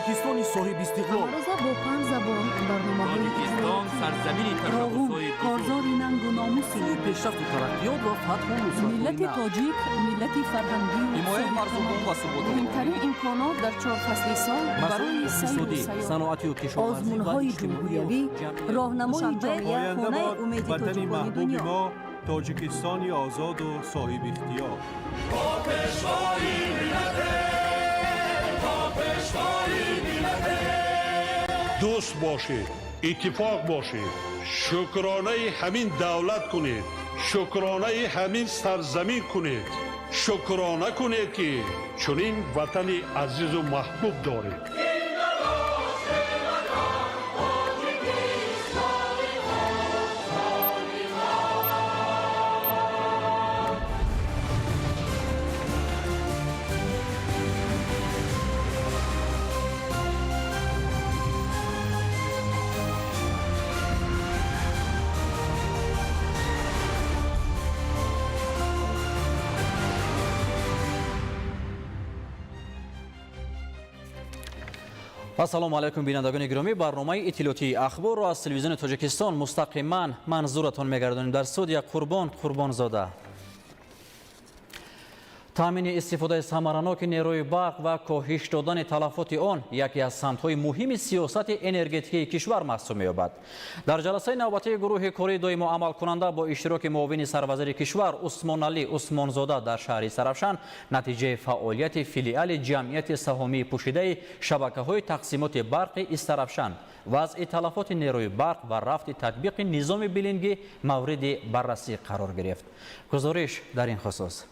Тоҷикистони соҳибистиқлол. Ҳамарӯза бо панҷ забон барномаҳои Тоҷикистон сарзамини Роғун ташаббусҳои бузург. Корзори нангу номуси Сӯи пешрафту тараққиёт ва фатҳу нусратҳои миллати нав. тоҷик, миллати фарҳангию Ҳимояи марзубум ва суботу Муҳимтарин имконот дар чор фасли сол Масоили барои сайру иқтисодӣ, сайёҳат. саноатию кишоварзӣ ва Озмунҳои иҷтимоию ҷумҳуриявӣ, ҷамъиятӣ. роҳнамои Душанбе, ҷомеа, Оянда хонаи бод умеди ватани тоҷикони маҳбуби дунё. мо, Тоҷикистони озоду соҳибихтиёр. Дӯст бошед, иттифоқ бошед, шукронаи ҳамин давлат кунед, шукронаи ҳамин сарзамин кунед, шукрона кунед, ки чунин ватани азизу маҳбуб доред. Ассалому алайкум, бинандагони гиромӣ. Барномаи иттилоотии Ахборро аз телевизиони Тоҷикистон мустақиман манзуратон мегардонем. Дар студия Қурбон Қурбонзода. Таъмини истифодаи самараноки нерӯи барқ ва коҳиш додани талафоти он яке аз самтҳои муҳими сиёсати энергетикии кишвар маҳсуб меёбад. Дар ҷаласаи навбатии гурӯҳи кории доимо амалкунанда бо иштироки муовини сарвазири кишвар Усмоналӣ Усмонзода дар шаҳри Истаравшан натиҷаи фаъолияти филиали ҷамъияти саҳомии пӯшидаи шабакаҳои тақсимоти барқи Истаравшан, вазъи талафоти нерӯи барқ ва рафти татбиқи низоми биллингӣ мавриди баррасӣ қарор гирифт. Гузориш дар ин хусус.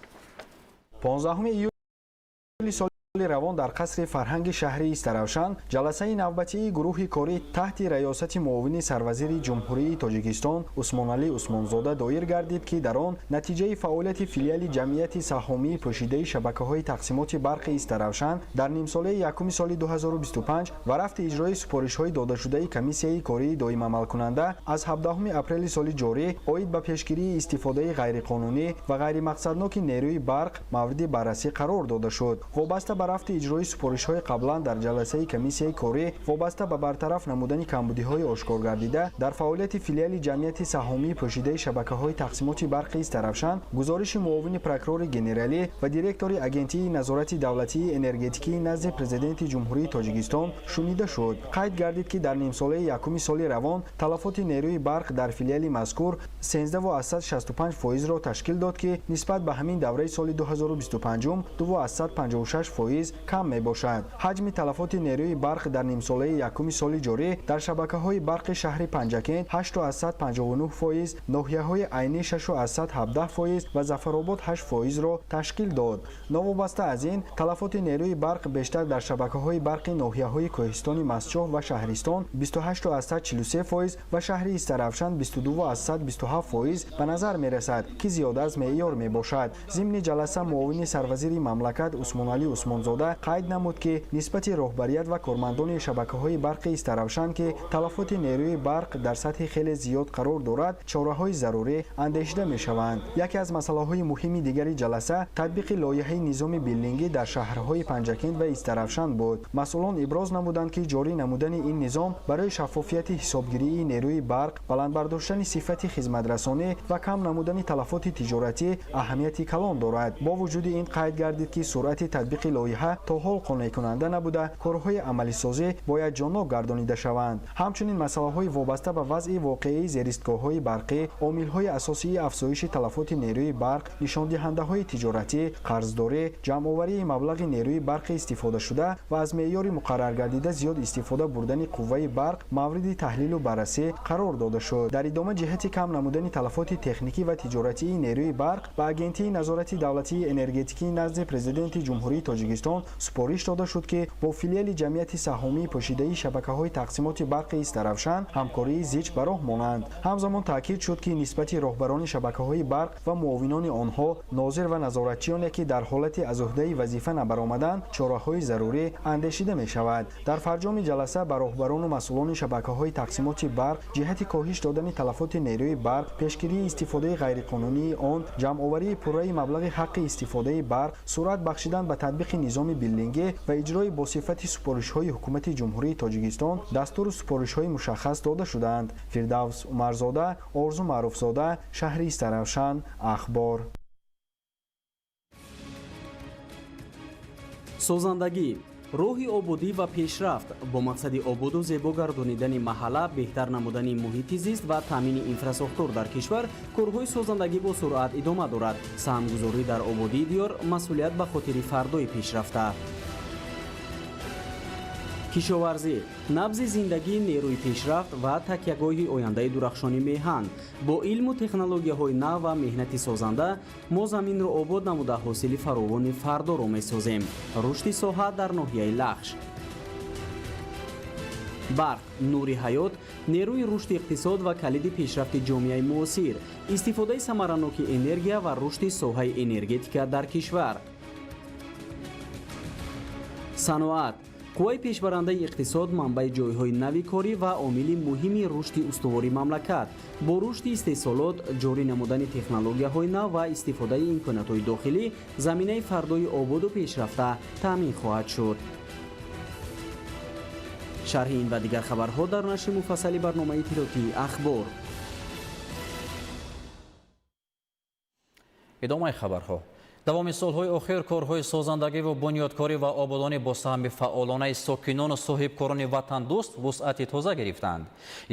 15 июли соли равон дар қасри фарҳанги шаҳри Истаравшан ҷаласаи навбатии гурӯҳи корӣ таҳти раёсати муовини сарвазири Ҷумҳурии Тоҷикистон Усмоналӣ Усмонзода доир гардид, ки дар он натиҷаи фаъолияти филиали ҷамъияти саҳомии пӯшидаи шабакаҳои тақсимоти барқи Истаравшан дар нимсолаи якуми соли 2025 ва рафти иҷрои супоришҳои додашудаи комиссияи кории доимамалкунанда аз 17 апрели соли ҷорӣ оид ба пешгирии истифодаи ғайриқонунӣ ва ғайримақсадноки нерӯи барқ мавриди баррасӣ қарор дода шуд. Вобаста ба рафти иҷрои супоришҳои қаблан дар ҷаласаи комиссияи корӣ вобаста ба бартараф намудани камбудиҳои ошкоргардида дар фаъолияти филиали ҷамъияти саҳомии пӯшидаи шабакаҳои тақсимоти барқи Истаравшан гузориши муовини прокурори генералӣ ва директори Агентии назорати давлатии энергетикии назди Президенти Ҷумҳурии Тоҷикистон шунида шуд. Қайд гардид, ки дар нимсолаи якуми соли равон талафоти нерӯи барқ дар филиали мазкур 13,65 фоизро ташкил дод, ки нисбат ба ҳамин давраи соли 2025 2,56% кам мебошад. Ҳаҷми талафоти нерӯи барқ дар нимсолаи якуми соли ҷорӣ дар шабакаҳои барқи шаҳри Панҷакент 8,59%, ноҳияҳои Айнӣ 6,17% ва Зафаробод 8 фоизро ташкил дод. Новобаста аз ин, талафоти нерӯи барқ бештар дар шабакаҳои барқи ноҳияҳои кӯҳистони Мастчоҳ ва Шаҳристон 28,43% ва шаҳри Истаравшан 22,27% ба назар мерасад, ки зиёда аз меъёр мебошад. Зимни ҷаласа муовини сарвазири мамлакат Усмоналӣ Усмонзода қайд намуд, ки нисбати роҳбарият ва кормандони шабакаҳои барқи Истаравшан, ки талафоти нерӯи барқ дар сатҳи хеле зиёд қарор дорад, чораҳои зарурӣ андешида мешаванд. Яке аз масъалаҳои муҳими дигари ҷаласа татбиқи лоиҳаи низоми биллингӣ дар шаҳрҳои Панҷакент ва Истаравшан буд. Масъулон иброз намуданд, ки ҷорӣ намудани ин низом барои шаффофияти ҳисобгирии нерӯи барқ, баланд бардоштани сифати хизматрасонӣ ва кам намудани талафоти тиҷоратӣ аҳамияти калон дорад. Бо вуҷуди ин, қайд гардид, ки суръати татбиқи лоиҳа то ҳол қонеъкунанда набуда, корҳои амалисозӣ бояд ҷоннок гардонида шаванд. Ҳамчунин масъалаҳои вобаста ба вазъи воқеии зеристгоҳҳои барқӣ, омилҳои асосии афзоиши талафоти нерӯи барқ, нишондиҳандаҳои тиҷоратӣ, қарздорӣ, ҷамъоварии маблағи нерӯи барқи истифодашуда ва аз меъёри муқарраргардида зиёд истифода бурдани қувваи барқ мавриди таҳлилу баррасӣ қарор дода шуд. Дар идома ҷиҳати кам намудани талафоти техникӣ ва тиҷоратии нерӯи барқ ба Агентии назорати давлатии энергетикии назди Президенти Ҷумҳурии Тоҷикистон супориш дода шуд, ки бо филиали ҷамъияти саҳомии пӯшидаи шабакаҳои тақсимоти барқи Истаравшан ҳамкории зич ба роҳ монанд. Ҳамзамон таъкид шуд, ки нисбати роҳбарони шабакаҳои барқ ва муовинони онҳо, нозир ва назоратчионе, ки дар ҳолати аз уҳдаи вазифа набаромаданд, чораҳои зарурӣ андешида мешавад. Дар фарҷоми ҷаласа ба роҳбарону масъулони шабакаҳои тақсимоти барқ ҷиҳати коҳиш додани талафоти нерӯи барқ, пешгирии истифодаи ғайриқонунии он, ҷамъоварии пурраи маблағи ҳаққи истифодаи барқ, суръат бахшидан ба татбиқи низоми биллингӣ ва иҷрои бо сифати супоришҳои Ҳукумати Ҷумҳурии Тоҷикистон дастуру супоришҳои мушаххас дода шудаанд. Фирдавс Умарзода, Орзу Маъруфзода, шаҳри Истаравшан, Ахбор. Созандагӣ роҳи ободӣ ва пешрафт бо мақсади ободу зебо гардонидани маҳалла, беҳтар намудани муҳити зист ва таъмини инфрасохтор дар кишвар корҳои созандагӣ бо суръат идома дорад. Саҳмгузорӣ дар ободии диёр масъулият ба хотири фардои пешрафта. Кишоварзӣ набзи зиндагии нерӯи пешрафт ва такягоҳи ояндаи дурахшони меҳан. Бо илму технологияҳои нав ва меҳнати созанда мо заминро обод намуда ҳосили фаровони фардоро месозем. Рушди соҳа дар ноҳияи Лахш. Барқ нури ҳаёт, нерӯи рушди иқтисод ва калиди пешрафти ҷомеаи муосир, истифодаи самараноки энергия ва рушди соҳаи энергетика дар кишвар. Саноат қувваи пешбарандаи иқтисод, манбаи ҷойҳои нави корӣ ва омили муҳими рушди устувори мамлакат. Бо рушди истеҳсолот, ҷорӣ намудани технологияҳои нав ва истифодаи имкониятҳои дохилӣ заминаи фардои ободу пешрафта таъмин хоҳад шуд. Шарҳи ин ва дигар хабарҳо дар нашри муфассали барномаи иттилоотии Ахбор. Идомаи хабарҳо. Давоми солҳои охир корҳои созандагиву бунёдкорӣ ва ободонӣ бо саҳми фаъолонаи сокинону соҳибкорони ватандӯст вусъати тоза гирифтанд.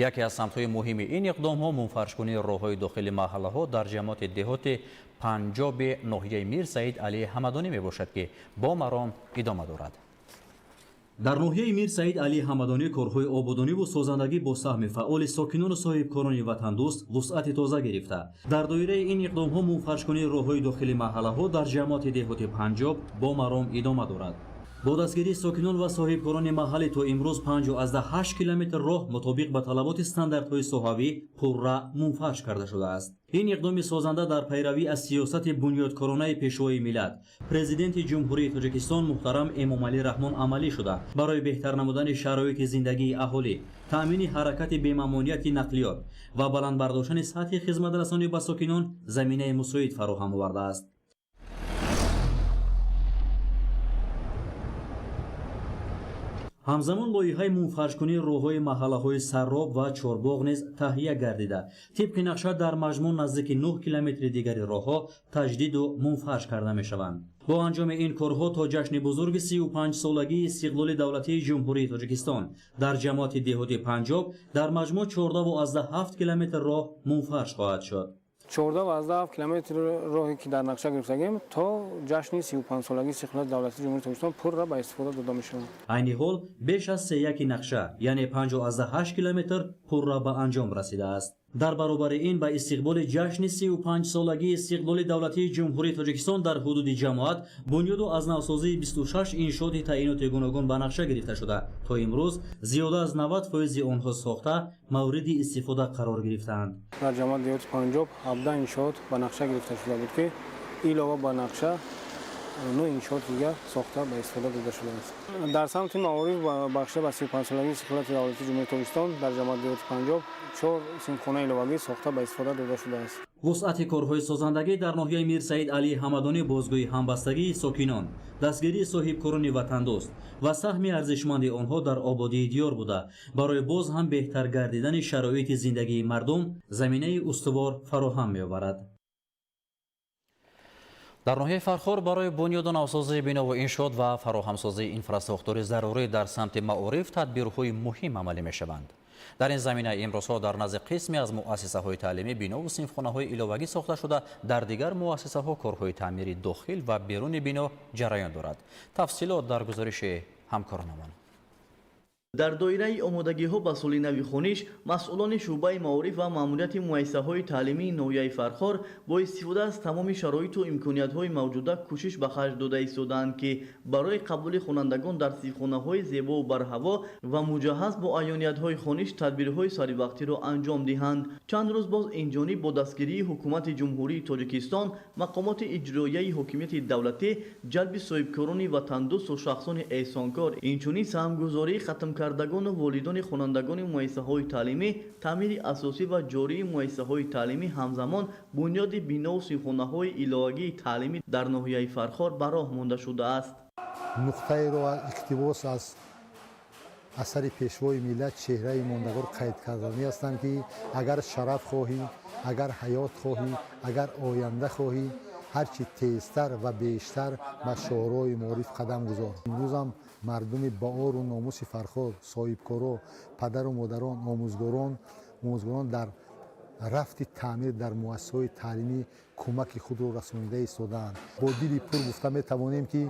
Яке аз самтҳои муҳими ин иқдомҳо мунфаршкунии роҳҳои дохили маҳаллаҳо дар ҷамоати деҳоти Панҷоби ноҳияи Мир Саид Алии Ҳамадонӣ мебошад, ки бо маром идома дорад. Дар ноҳияи Мир Саид Алии Ҳамадонӣ корҳои ободониву созандагӣ бо саҳми фаъоли сокинону соҳибкорони ватандӯст вусъати тоза гирифта. Дар доираи ин иқдомҳо мунфаршкунии роҳҳои дохили маҳаллаҳо дар ҷамоати деҳоти Панҷоб бо маром идома дорад. Бо дастгирии сокинон ва соҳибкорони маҳаллӣ то имрӯз 5,8 километр роҳ мутобиқ ба талаботи стандартҳои соҳавӣ пурра мунфарш карда шудааст. Ин иқдоми созанда дар пайравӣ аз сиёсати бунёдкоронаи Пешвои миллат, Президенти Ҷумҳурии Тоҷикистон муҳтарам Эмомалӣ Раҳмон амалӣ шуда, барои беҳтар намудани шароити зиндагии аҳолӣ, таъмини ҳаракати бемамониати нақлиёт ва баланд бардоштани сатҳи хизматрасонӣ ба сокинон заминаи мусоид фароҳам овардааст. Ҳамзамон лоиҳаи мунфаршкунии роҳҳои маҳаллаҳои Сарроб ва Чорбоғ низ таҳия гардида. Тибқи нақша дар маҷмӯъ наздики 9 километри дигари роҳҳо таҷдиду мунфарш карда мешаванд. Бо анҷоми ин корҳо то ҷашни бузурги 35-солагии истиқлоли давлатии Ҷумҳурии Тоҷикистон дар ҷамоати деҳоти Панҷоб дар маҷмӯъ 14,7 километр роҳ мунфарш хоҳад шуд. 14,7 километр роҳе ки дар нақша гирифтагем то ҷашни 35-солагии истиқлоли давлатии Ҷумҳурии Тоҷикистон пурра ба истифода дода мешавад. Айни ҳол беш аз 3,1 нақша, яъне 5,8 километр пурра ба анҷом расидааст. Дар баробари ин ба истиқболи ҷашни 35-солагии истиқлоли давлатии Ҷумҳурии Тоҷикистон дар ҳудуди ҷамоат бунёду аз навсозии 26 иншооти таъиноти гуногун ба нақша гирифта шуда, то имрӯз зиёда аз 90% онҳо сохта мавриди истифода қарор гирифтаанд. Дар ҷамоати деҳоти Панҷоб 17 иншоот ба нақша гирифта шуда буд, ки илова ба нақша 9 иншоот дигар сохта ба истифода дода шудааст. Дар самти маориф бахшида ба 35-солагии истиқлолияти давлатии Ҷумҳурии Тоҷикистон дар ҷамоати деҳоти Панҷоб 4 синфхонаи иловагӣ сохта ба истифода дода шудааст. Вусъати корҳои созандагӣ дар ноҳияи Мир Саид Алии Ҳамадонӣ бозгӯи ҳамбастагии сокинон, дастгирии соҳибкорони ватандӯст ва саҳми арзишманди онҳо дар ободии диёр буда, барои боз ҳам беҳтар гардидани шароити зиндагии мардум заминаи устувор фароҳам меоварад. Дар ноҳияи Фархор барои бунёду навсозии бинову иншоот ва фароҳамсозии инфрасохтори зарурӣ дар самти маориф тадбирҳои муҳим амалӣ мешаванд. Дар ин замина имрӯзҳо дар назди қисме аз муассисаҳои таълимӣ бинову синфхонаҳои иловагӣ сохта шуда, дар дигар муассисаҳо корҳои таъмири дохил ва беруни бино ҷараён дорад. Тафсилот дар гузориши ҳамкоронамон. Дар доираи омодагиҳо ба соли нави хониш, масъулони шӯъбаи маориф ва маъмурияти муассисаҳои таълимии ноҳияи Фархор бо истифода аз тамоми шароиту имкониятҳои мавҷуда кӯшиш ба харҷ дода истодаанд, ки барои қабули хонандагон дар синфхонаҳои зебову барҳаво ва муҷаҳҳаз бо аёниятҳои хониш тадбирҳои саривақтиро анҷом диҳанд. Чанд рӯз боз инҷониб бо дастгирии Ҳукумати Ҷумҳурии Тоҷикистон, мақомоти иҷроияи ҳокимияти давлатӣ, ҷалби соҳибкорони ватандӯсту шахсони эҳсонкор, инчунин саҳмгузории хатм кардагону волидони хонандагони муассисаҳои таълимӣ, таъмири асосӣ ва ҷории муассисаҳои таълимӣ, ҳамзамон бунёди бинову синфхонаҳои иловагии таълимӣ дар ноҳияи Фархор ба роҳ монда шудааст. Нуқтаеро иқтибос аз асари Пешвои миллат, чеҳраи мондагор қайд карданӣ ҳастанд, ки агар шараф хоҳӣ, агар ҳаёт хоҳӣ, агар оянда хоҳӣ, ҳарчи тезтар ва бештар ба шоҳроҳи маориф қадам гузор. Имрӯзам мардуми баору номуси Фархор, соҳибкоро, падару модарон, омӯзгорон дар рафти таъмир дар муассисаҳои таълимӣ кӯмаки худро расонида истодаанд. Бо дили пур гуфта метавонем, ки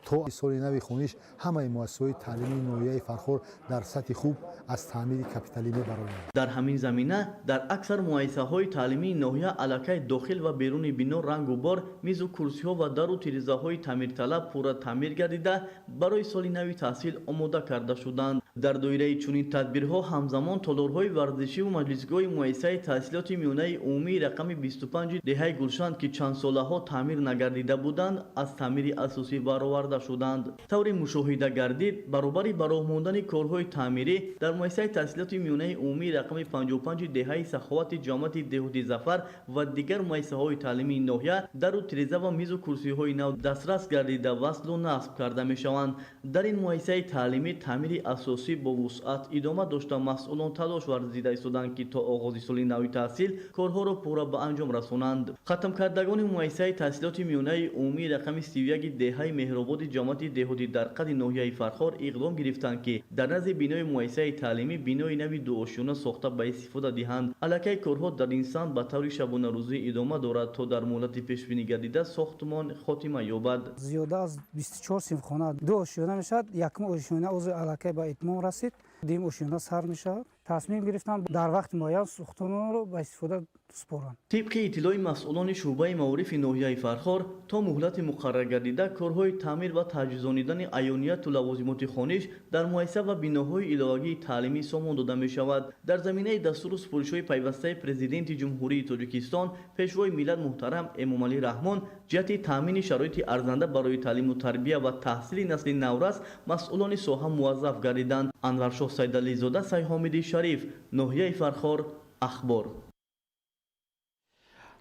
то соли нави хониш ҳамаи муассисаҳои таълимии ноҳияи Фархор дар сатҳи хуб аз таъмири капиталӣ мебароянд. Дар ҳамин замина дар аксар муассисаҳои таълимии ноҳия аллакай дохил ва беруни бино рангу бор, мизу курсиҳо ва дару тирезаҳои таъмирталаб пурра таъмир гардида, барои соли нави таҳсил омода карда шуданд. Дар доираи чунин тадбирҳо ҳамзамон толорҳои варзишиву маҷлисгоҳи муассисаи таҳсилоти миёнаи умумии рақами 25 деҳаи Гулшан, ки чанд солаҳо таъмир нагардида буданд, аз таъмири асосӣ бароварда шуданд. Тавре мушоҳида гардид, баробари ба роҳ мондани корҳои таъмирӣ дар муассисаи таҳсилоти миёнаи умумии рақами 55 деҳаи Саховати ҷамоати деҳоти Зафар ва дигар муассисаҳои таълимии ноҳия дару тиреза ва мизу курсиҳои нав дастрас гардида, васлу насб карда мешаванд. Дар ин муассисаи таълимӣ таъмири асосӣ бо вусъат идома дошта, масъулон талош варзида истоданд, ки то оғози соли нави таҳсил корҳоро пурра ба анҷом расонанд. Хатмкардагони муассисаи таҳсилоти миёнаи умумии рақами 31 деҳаи Меҳрободи ҷамоати деҳоти Дарқади ноҳияи Фархор иқдом гирифтанд, ки дар назди бинои муассисаи таълимӣ бинои нави дуошёна сохта ба истифода диҳанд. Аллакай корҳо дар ин самт ба таври шабонарӯзӣ идома дорад, то дар муҳлати пешбинӣ гардида сохтмон хотима ёбад. Зиёда аз 24 синфхона ду ошёна мешавад. Якум ошёна озу аллакай ба итмом расид, дуюм ошёна сар мешавад. Тасмим гирифтанд, дар вақти муайян сохтмонро ба истифода супоранд. Тибқи иттилои масъулони шӯъбаи маорифи ноҳияи Фархор, то муҳлати муқаррар гардида корҳои таъмир ва таҷҳизонидани аёнияту лавозимоти хониш дар муассиса ва биноҳои иловагии таълимӣ сомон дода мешавад. Дар заминаи дастуру супоришҳои пайвастаи Президенти Ҷумҳурии Тоҷикистон, Пешвои миллат муҳтарам Эмомалӣ Раҳмон, ҷиҳати таъмини шароити арзанда барои таълиму тарбия ва таҳсили насли наврас масъулони соҳа муваззаф гардиданд. Анваршоҳ Сайдализода, Сайҳомиди Шариф, ноҳияи Фархор, Ахбор.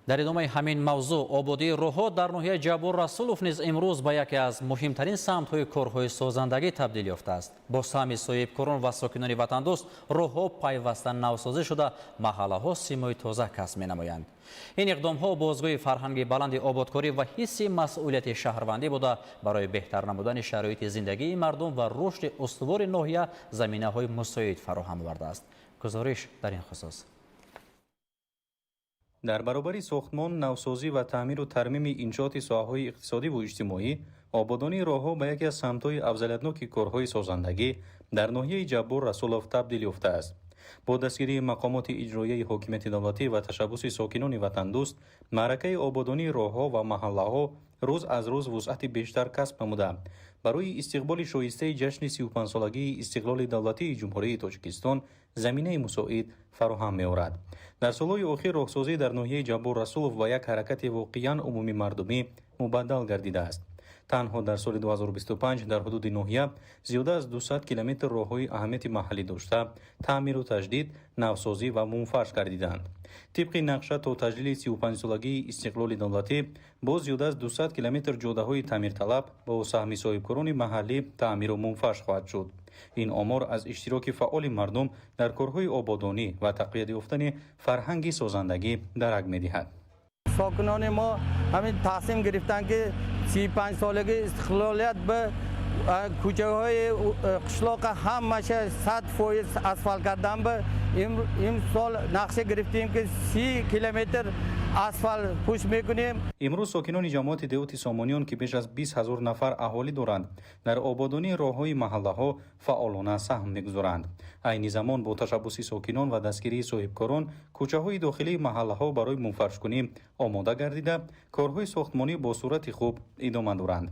Дар идомаи ҳамин мавзӯъ, ободии роҳҳо дар ноҳияи Ҷаббор Расулов низ имрӯз ба яке аз муҳимтарин самтҳои корҳои созандагӣ табдил ёфтааст. Бо саҳми соҳибкорон ва сокинони ватандӯст роҳҳо пайваста навсозӣ шуда, маҳаллаҳо симои тоза касб менамоянд. Ин иқдомҳо бозгӯи фарҳанги баланди ободкорӣ ва ҳисси масъулияти шаҳрвандӣ буда, барои беҳтар намудани шароити зиндагии мардум ва рушди устувори ноҳия заминаҳои мусоид фароҳам овардааст. Гузориш дар ин хусус. Дар баробари сохтмон, навсозӣ ва таъмиру тармими иншооти соҳаҳои иқтисодиву иҷтимоӣ, ободонии роҳҳо ба яке аз самтҳои афзалиятноки корҳои созандагӣ дар ноҳияи Ҷаббор Расулов табдил ёфтааст. Бо дастгирии мақомоти иҷроияи ҳокимияти давлатӣ ва ташаббуси сокинони ватандӯст, маъракаи ободонии роҳҳо ва маҳаллаҳо рӯз аз рӯз вусъати бештар касб намуда, барои истиқболи шоистаи ҷашни 35-солагии истиқлоли давлатии Ҷумҳурии Тоҷикистон заминаи мусоид фароҳам меорад. Дар солҳои охир роҳсозӣ дар ноҳияи Ҷаббор Расулов ба як ҳаракати воқеан умумимардумӣ мубаддал гардидааст. Танҳо дар соли 2025 дар ҳудуди ноҳия зиёда аз 200 километр роҳҳои аҳамияти маҳаллӣ дошта таъмиру таҷдид, навсозӣ ва мунфарш гардиданд. Тибқи нақша, то таҷлили 35-солагии истиқлоли давлатӣ боз зиёда аз 200 километр ҷодаҳои таъмирталаб бо саҳми соҳибкорони маҳаллӣ таъмиру мунфарш хоҳад шуд. Ин омор аз иштироки фаъоли мардум дар корҳои ободонӣ ва тақвият ёфтани фарҳанги созандагӣ дарак медиҳад. Сокинони мо ҳамин тасмим гирифтанд, ки 35 солагии истиқлолият ба кӯчаҳои қишлоқа ҳамаша 100% асфалт кардан. Ба имсол нақша гирифтем, ки 30 километр асфалт пӯш мекунем. Имрӯз сокинони ҷамоати деҳоти Сомониён, ки беш аз 20 000 нафар аҳолӣ доранд, дар ободонии роҳҳои маҳаллаҳо фаъолона саҳм мегузоранд. Айни замон бо ташаббуси сокинон ва дастгирии соҳибкорон кӯчаҳои дохилии маҳаллаҳо барои мунфаршкунӣ омода гардида, корҳои сохтмонӣ бо суръати хуб идома доранд.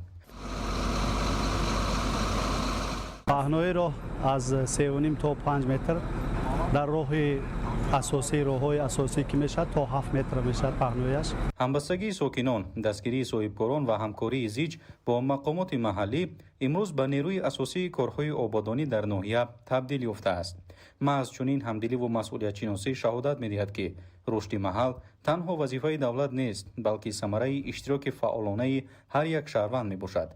Паҳнои роҳ аз 3,5 то 5 метр, дар роҳи асосии, роҳҳои асосӣ ки мешавад, то 7 метр мешавад паҳнояш. Ҳамбастагии сокинон, дастгирии соҳибкорон ва ҳамкории зич бо мақомоти маҳаллӣ имрӯз ба нерӯи асосии корҳои ободонӣ дар ноҳия табдил ёфтааст. Маҳз чунин ҳамдиливу масъулиятшиносӣ шаҳодат медиҳад, ки рушди маҳал танҳо вазифаи давлат нест, балки самараи иштироки фаъолонаи ҳар як шаҳрванд мебошад.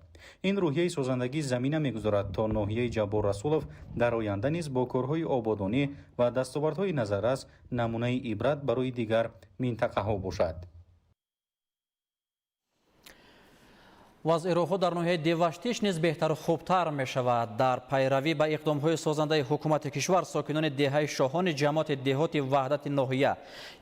Ин рӯҳияи созандагӣ замина мегузорад, то ноҳияи Ҷаббор Расулов дар оянда низ бо корҳои ободонӣ ва дастовардҳои назаррас намунаи ибрат барои дигар минтақаҳо бошад. Вазъи роҳҳо дар ноҳияи Деваштич низ беҳтару хубтар мешавад. Дар пайравӣ ба иқдомҳои созандаи ҳукумати кишвар сокинони деҳаи Шоҳони ҷамоати деҳоти Ваҳдати ноҳия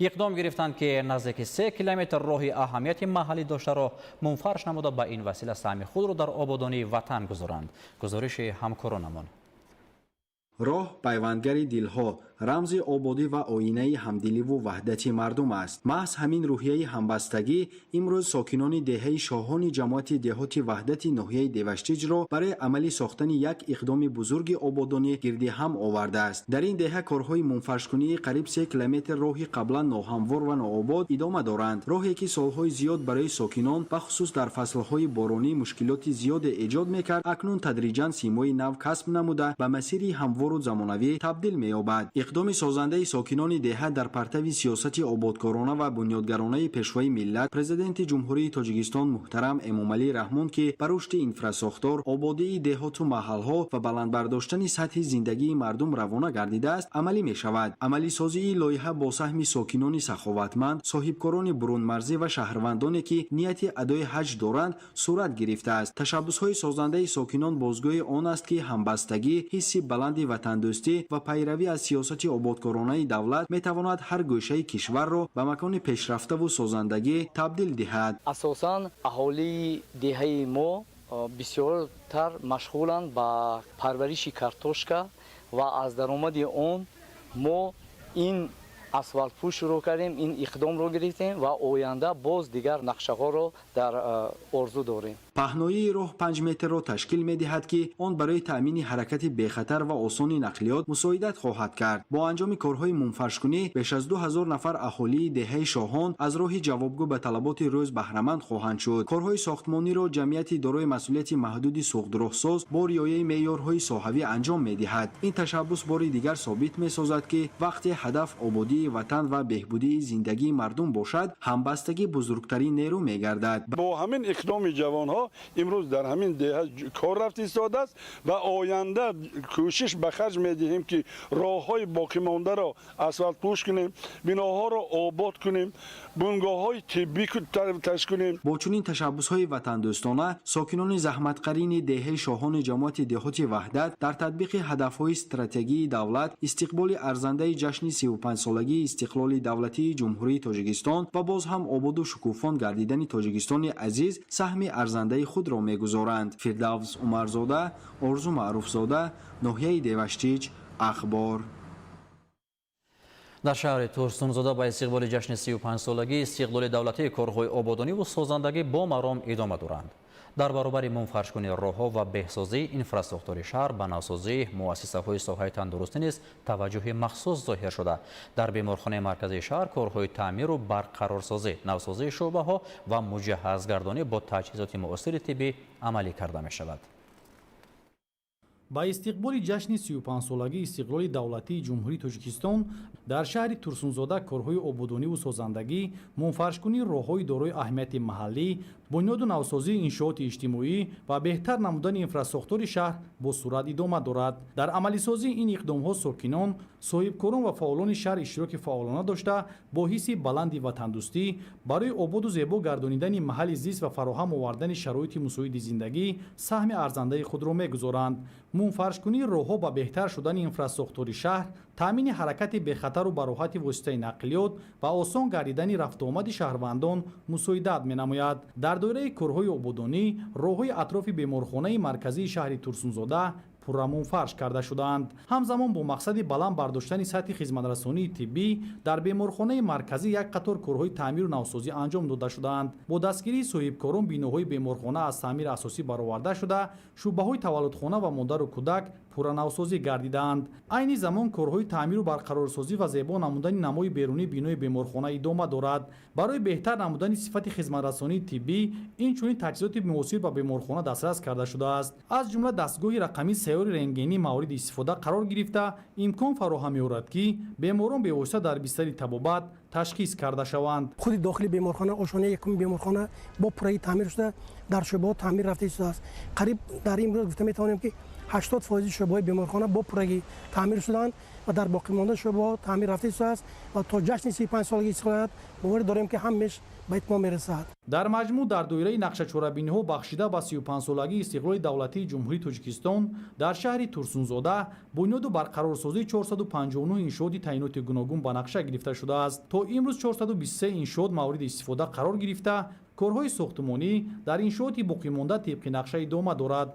иқдом гирифтанд, ки наздики 3 километр роҳи аҳамияти маҳаллӣ доштаро мунфарш намуда ба ин васила саҳми худро дар ободонии ватан гузоранд. Гузориши ҳамкоронамон. Роҳ пайвандгари дилҳо, рамзи ободӣ ва оинаи ҳамдиливу ваҳдати мардум аст. Маҳз ҳамин рӯҳияи ҳамбастагӣ имрӯз сокинони деҳаи Шоҳони ҷамоати деҳоти Ваҳдати ноҳияи Деваштиҷро барои амалӣ сохтани як иқдоми бузурги ободонӣ гирди ҳам овардааст. Дар ин деҳа корҳои мунфаршкунии қариб 3 километр роҳи қаблан ноҳамвор ва нообод идома доранд. Роҳе ки солҳои зиёд барои сокинон бахусус дар фаслҳои боронӣ мушкилоти зиёде эҷод мекард, акнун тадриҷан симои нав касб намуда ба масири ҳамвору замонавӣ табдил меёбад. Иқдоми созандаи сокинони деҳа дар партави сиёсати ободкорона ва бунёдгаронаи Пешвои миллат, Президенти Ҷумҳурии Тоҷикистон муҳтарам Эмомалӣ Раҳмон, ки ба рушди инфрасохтор, ободии деҳоту маҳалҳо ва баланд бардоштани сатҳи зиндагии мардум равона гардидааст, амалӣ мешавад. Амалисозии лоиҳа бо саҳми сокинони саховатманд, соҳибкорони бурунмарзӣ ва шаҳрвандоне, ки нияти адои ҳаҷ доранд, сурат гирифтааст. Ташаббусҳои созандаи сокинон бозгӯи он аст, ки ҳамбастагӣ, ҳисси баланди ватандӯстӣ ва пайравӣ аз сиёсати ободкоронаи давлат метавонад ҳар гӯшаи кишварро ба макони пешрафтаву созандагӣ табдил диҳад. Асосан аҳолии деҳаи мо бисёртар машғуланд ба парвариши картошка ва аз даромади он мо ин асфалтпӯш шурӯъ кардем, ин иқдомро гирифтем ва оянда боз дигар нақшаҳоро дар орзу дорем. Паҳноии роҳ 5 метрро ташкил медиҳад, ки он барои таъмини ҳаракати бехатар ва осони нақлиёт мусоидат хоҳад кард. Бо анҷоми корҳои мунфаршкунӣ беш аз 2000 нафар аҳолии деҳаи Шоҳон аз роҳи ҷавобгӯ ба талаботи рӯз баҳраманд хоҳанд шуд. Корҳои сохтмониро ҷамъияти дорои масъулияти маҳдуди Суғдроҳсоз бо риояи меъёрҳои соҳавӣ анҷом медиҳад. Ин ташаббус бори дигар собит месозад, ки вақте ҳадаф ободии ватан ва беҳбудии зиндагии мардум бошад, ҳамбастагӣ бузургтарин нерӯ мегардад. Бо ҳамин иқдоми ҷавонҳо имрӯз дар ҳамин деҳа кор рафт истодааст ва оянда кӯшиш ба харҷ медиҳем, ки роҳҳои боқимондаро асфалтпӯш кунем, биноҳоро обод кунем, бунгоҳҳои тиббӣ ташкил кунем. Бо чунин ташаббусҳои ватандӯстона сокинони заҳматқарини деҳаи Шоҳони ҷамоати деҳоти Ваҳдат дар татбиқи ҳадафҳои стратегии давлат, истиқболи арзандаи ҷашни 35-солагии истиқлоли давлатии Ҷумҳурии Тоҷикистон ва боз ҳам ободу шукуфон гардидани Тоҷикистони азиз саҳми арзандаи худро мегузоранд. Фирдавс Умарзода, Орзу Маъруфзода, ноҳияи Деваштич, Ахбор. Дар шаҳри Турсунзода ба истиқболи ҷашни 35-солагии истиқлоли давлатии корҳои ободониву созандагӣ бо маром идома доранд. Дар баробари мунфаршкунии роҳҳо ва беҳсозии инфрасохтори шаҳр ба навсозии муассисаҳои соҳаи тандурустӣ низ таваҷҷӯҳи махсус зоҳир шуда. Дар беморхонаи марказии шаҳр корҳои таъмиру барқарорсозӣ, навсозии шӯъбаҳо ва муҷаҳҳазгардонӣ бо таҷҳизоти муосири тиббӣ амалӣ карда мешавад. Ба истиқболи ҷашни 35-солагии истиқлоли давлатии Ҷумҳурии Тоҷикистон дар шаҳри Турсунзода корҳои ободониву созандагӣ, мунфаршкунии роҳҳои дорои аҳамияти маҳаллӣ, бунёду навсозии иншооти иҷтимоӣ ва беҳтар намудани инфрасохтори шаҳр бо суръат идома дорад. Дар амалисозии ин иқдомҳо сокинон, соҳибкорон ва фаъолони шаҳр иштироки фаъолона дошта, бо ҳисси баланди ватандӯстӣ барои ободу зебо гардонидани маҳалли зист ва фароҳам овардани шароити мусоиди зиндагӣ саҳми арзандаи худро мегузоранд. Мунфаршкунии роҳҳо ба беҳтар шудани инфрасохтори шаҳр, таъмини ҳаракати бехатару бароҳати воситаи нақлиёт ва осон гардидани рафтуомади шаҳрвандон мусоидат менамояд. Дар доираи корҳои ободонӣ роҳҳои атрофи беморхонаи марказии шаҳри Турсунзода пурра мунфарш карда шудаанд. Ҳамзамон бо мақсади баланд бардоштани сатҳи хизматрасонии тиббӣ дар беморхонаи марказӣ як қатор корҳои таъмиру навсозӣ анҷом дода шудаанд. Бо дастгирии соҳибкорон биноҳои беморхона аз таъмири асосӣ бароварда шуда, шӯъбаҳои таваллудхона ва модару кӯдак пурра пурра навсозӣ гардидаанд. Айни замон корҳои таъмиру барқарорсозӣ ва зебо намудани намои берунии бинои беморхона идома дорад. Барои беҳтар намудани сифати хизматрасонии тиббӣ инчунин таҷҳизоти муосир ба беморхона дастрас карда шудааст. Аз ҷумла дастгоҳи рақамии сайёри рентгенӣ мавриди истифода қарор гирифта, имкон фароҳам меорад, ки беморон бевосита дар бистари табобат ташхис карда шаванд. Худи дохили беморхона, ошонаи якуми беморхона бо пурраи таъмир шуда, дар шӯъбаҳо таъмир рафта истодааст. Қариб дар ин рӯз гуфта метавонем, ки 80% шӯъбаҳои беморхона бо пуррагӣ таъмир шуданд ва дар боқимонда шӯъбаҳо таъмир рафта истодааст ва то ҷашни 35-солагии истиқлолият боварӣ дорем, ки ҳамеш ба итмом мерасад. Дар маҷмӯъ, дар доираи нақшачорабиниҳо бахшида ба 35-солагии истиқлоли давлатии Ҷумҳурии Тоҷикистон дар шаҳри Турсунзода бунёду барқарорсозии 459 иншооти таъиноти гуногун ба нақша гирифта шудааст. То имрӯз 423 иншоот мавриди истифода қарор гирифта, корҳои сохтмонӣ дар иншооти боқимонда тибқи нақша идома дорад.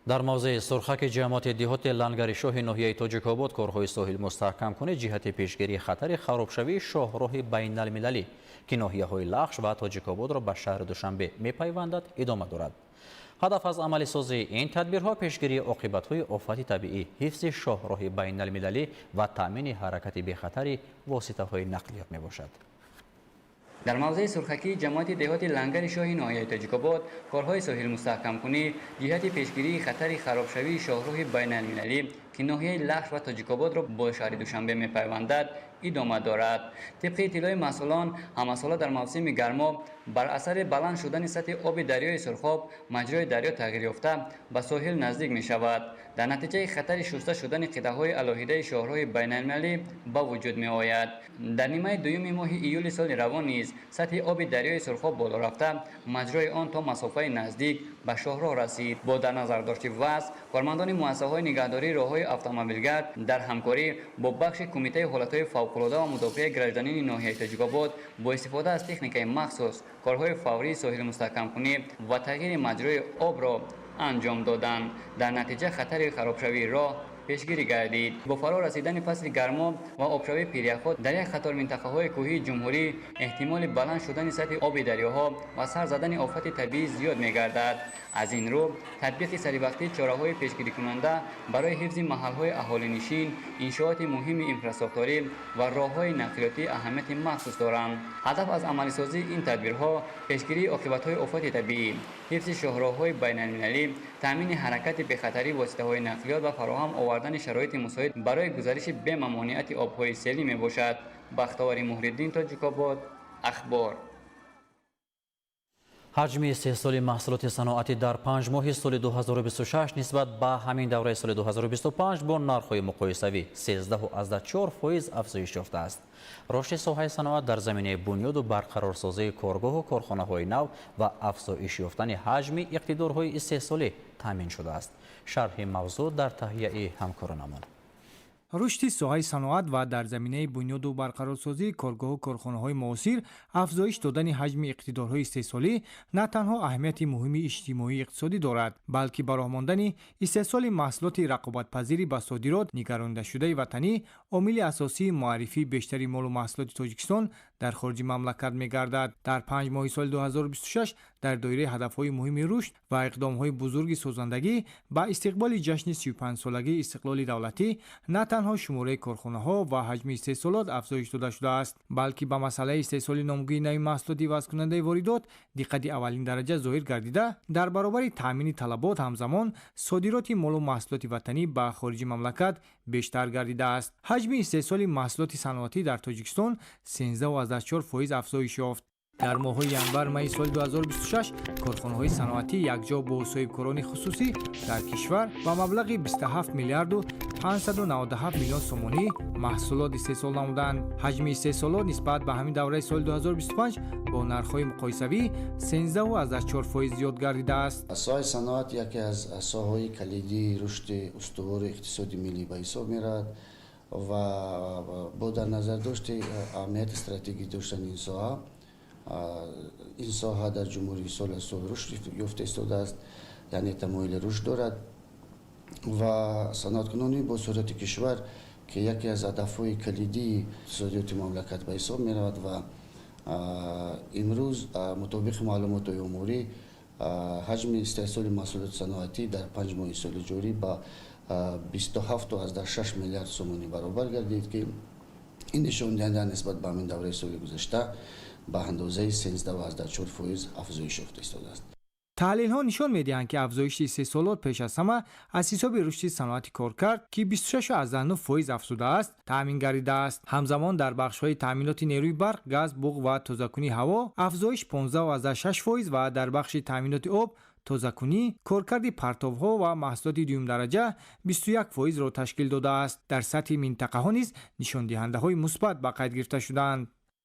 Дар мавзеи Сурхаки ҷамоати деҳоти Лангаришоҳи ноҳияи Тоҷикобод корҳои соҳилмустаҳкамкунӣ ҷиҳати пешгирии хатари харобшавии шоҳроҳи байналмилалӣ, ки ноҳияҳои Лахш ва Тоҷикободро ба шаҳри Душанбе мепайвандад, идома дорад. Ҳадаф аз амалисозии ин тадбирҳо пешгирии оқибатҳои офати табиӣ, ҳифзи шоҳроҳи байналмилалӣ ва таъмини ҳаракати бехатари воситаҳои нақлиёт мебошад. Дар мавзеи Сурхакии ҷамоати деҳоти Лангари шоҳи ноҳияи Тоҷикобод корҳои соҳилмустаҳкамкунӣ ҷиҳати пешгирии хатари харобшавии шоҳроҳи байналмилалӣ, ки ноҳияи Лахш ва Тоҷикободро бо шаҳри Душанбе мепайвандад, идома дорад. Тибқи иттилои масъулон, ҳамасола дар мавсими гармо бар асари баланд шудани сатҳи оби дарёи Сурхоб маҷрои дарё тағйир ёфта ба соҳил наздик мешавад. Дар натиҷаи хатари шуста шудани қитъаҳои алоҳидаи шоҳроҳи байналмилалӣ ба вуҷуд меояд. Дар нимаи дуюми моҳи июли соли равон низ сатҳи оби дарёи Сурхоб боло рафта, маҷрои он то масофаи наздик ба шоҳроҳ расид. Бо дар назардошти вазъ, кормандони муассисаҳои нигаҳдории роҳҳои автомобилгард дар ҳамкорӣ бо бахши Кумитаи ҳолатҳои фавқулода ва мудофиаи гражданини ноҳияи Тоҷикобод бо истифода аз техникаи махсус корҳои фаврии соҳилмустаҳкамкунӣ ва тағйири маҷрои обро анҷом доданд. Дар натиҷа хатари харобшавии роҳ пешгирӣ гардид. Бо фаро расидани фасли гармо ва обшавии пиряхҳо дар як қатор минтақаҳои кӯҳии ҷумҳурӣ эҳтимоли баланд шудани сатҳи оби дарёҳо ва сар задани офати табиӣ зиёд мегардад. Аз ин рӯ, татбиқи саривақтии чораҳои пешгирикунанда барои ҳифзи маҳалҳои аҳолинишин, иншооти муҳими инфрасохторӣ ва роҳҳои нақлиётӣ аҳамияти махсус доранд. Ҳадаф аз амалисозии ин тадбирҳо пешгирии оқибатҳои офати табиӣ, ҳифзи шоҳроҳҳои байналмилалӣ, таъмини ҳаракати бехатарии воситаҳои нақлиёт ва фароҳам овардани шароити мусоид барои гузариши бемамониати обҳои селӣ мебошад. Бахтовари Муҳриддин, Тоҷикобод, Ахбор. Ҳаҷми истеҳсоли маҳсулоти саноатӣ дар 5 моҳи соли 2026 нисбат ба ҳамин давраи соли 2025 бо нархҳои муқоисавӣ 13,4% афзоиш ёфтааст. Рушди соҳаи саноат дар заминаи бунёду барқарорсозии коргоҳу корхонаҳои нав ва афзоиш ёфтани ҳаҷми иқтидорҳои истеҳсолӣ таъмин шудааст. Шарҳи мавзӯъ дар таҳияи ҳамкоронамон. Рушди соҳаи саноат ва дар заминаи бунёду барқарорсозии коргоҳу корхонаҳои муосир афзоиш додани ҳаҷми иқтидорҳои истеҳсолӣ на танҳо аҳамияти муҳими иҷтимоию иқтисодӣ дорад, балки ба роҳ мондани истеҳсоли маҳсулоти рақобатпазири ба содирот нигарондашудаи ватанӣ омили асосии муаррифии бештари молу маҳсулоти Тоҷикистон дар хориҷи мамлакат мегардад. Дар 5 моҳи соли 2026 дар доираи ҳадафҳои муҳими рушд ва иқдомҳои бузурги созандагӣ ба истиқболи ҷашни 35-солагии истиқлоли давлатӣ на танҳо шумораи корхонаҳо ва ҳаҷми истеҳсолот афзоиш дода шудааст, балки ба масъалаи истеҳсоли номгӯи нави маҳсулоти ивазкунандаи воридот диққати аввалин дараҷа зоҳир гардида, дар баробари таъмини талабот ҳамзамон содироти молу маҳсулоти ватанӣ ба хориҷи мамлакат бештар гардидааст. Ҳаҷми истеҳсоли маҳсулоти саноатӣ дар Тоҷикистон 13,4% афзоиш ёфт. Дар моҳҳои январ-майи соли 2026 корхонаҳои саноатӣ якҷо бо соҳибкорони хусусӣ дар кишвар ба маблағи 27 миллиарду 597 миллион сомонӣ маҳсулот истеҳсол намуданд. Ҳаҷми истеҳсолот нисбат ба ҳамин давраи соли 2025 бо нархҳои муқоисавӣ 13,4% зиёд гардидааст. Соҳаи саноат яке аз соҳаҳои калидии рушди устувори иқтисоди миллӣ ба ҳисоб меравад ва бо дар назардошти аҳамияти стратегӣ доштани ин соҳа, ин соҳа дар ҷумҳурии сол аз сол рушд ёфта истодааст, яъне тамоили рушд дорад ва саноаткунони бо суръати кишвар, ки яке аз ҳадафҳои калидии иқтисодиёти мамлакат ба ҳисоб меравад ва имрӯз мутобиқи маълумотҳои оморӣ Ҳаҷми истеҳсоли маҳсулоти саноатӣ дар 5 моҳи соли ҷорӣ ба 27,6 миллиард сомонӣ баробар гардид, ки ин нишондиҳанда нисбат ба ҳамин давраи соли гузашта ба андозаи 13,4% афзоиш ёфта истодааст. Таҳлилҳо нишон медиҳанд, ки афзоиши истеҳсолот пеш аз ҳама аз ҳисоби рушди саноати коркард, ки 26,9% афзудааст, таъмин гардидааст. Ҳамзамон дар бахшҳои таъминоти нерӯи барқ, газ, буғ ва тозакунии ҳаво афзоиш 15,6% ва дар бахши таъминоти об, тозакунӣ, коркарди партовҳо ва маҳсулоти дуюмдараҷа 21%-ро ташкил додааст. Дар сатҳи минтақаҳо низ нишондиҳандаҳои мусбат ба қайд гирифта шудаанд.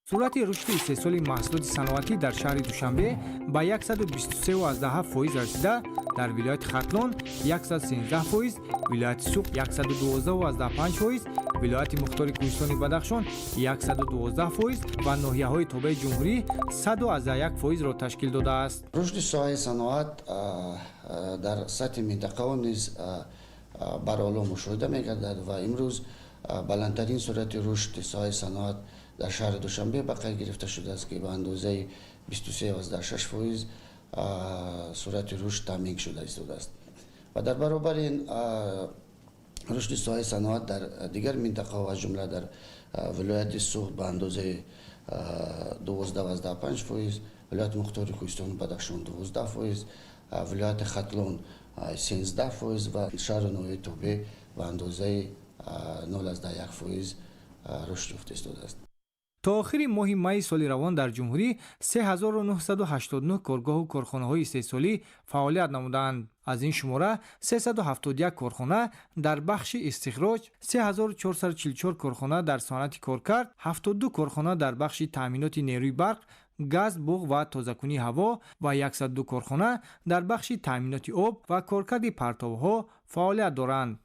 Суръати рушди истеҳсоли маҳсулоти саноатӣ дар шаҳри Душанбе ба 123,7% расида, дар вилояти Хатлон 113%, вилояти Суғд 112,5%, вилояти Мухтори Кӯҳистони Бадахшон 112% ва ноҳияҳои тобеи ҷумҳурӣ 100,1%-ро ташкил додааст. Рушди соҳаи саноат дар сатҳи минтақаҳо низ бароло мушоҳида мегардад ва имрӯз баландтарин суръати рушди соҳаи саноат дар шаҳри Душанбе ба қайд гирифта шудааст, ки ба андозаи 23,6% суръати рушд таъмин шуда истодааст. Ва дар баробари ин рушди соҳаи саноат дар дигар минтақаҳо, аз ҷумла дар вилояти Суғд ба андозаи 12,5%, вилояти Мухтори Кӯҳистони Бадахшон 12%, вилояти Хатлон 13% ва шаҳру ноҳияи тобеъ ба андозаи 0,1% рушд ёфта истодааст. То охири моҳи майи соли равон дар ҷумҳурӣ 3989 коргоҳу корхонаҳои истеҳсолӣ фаъолият намуданд. Аз ин шумора 371 корхона дар бахши истихроҷ, 3444 корхона дар саноати коркард, 72 корхона дар бахши таъминоти нерӯи барқ, газ, буғ ва тозакунии ҳаво ва 102 корхона дар бахши таъминоти об ва коркарди партовҳо фаъолият доранд.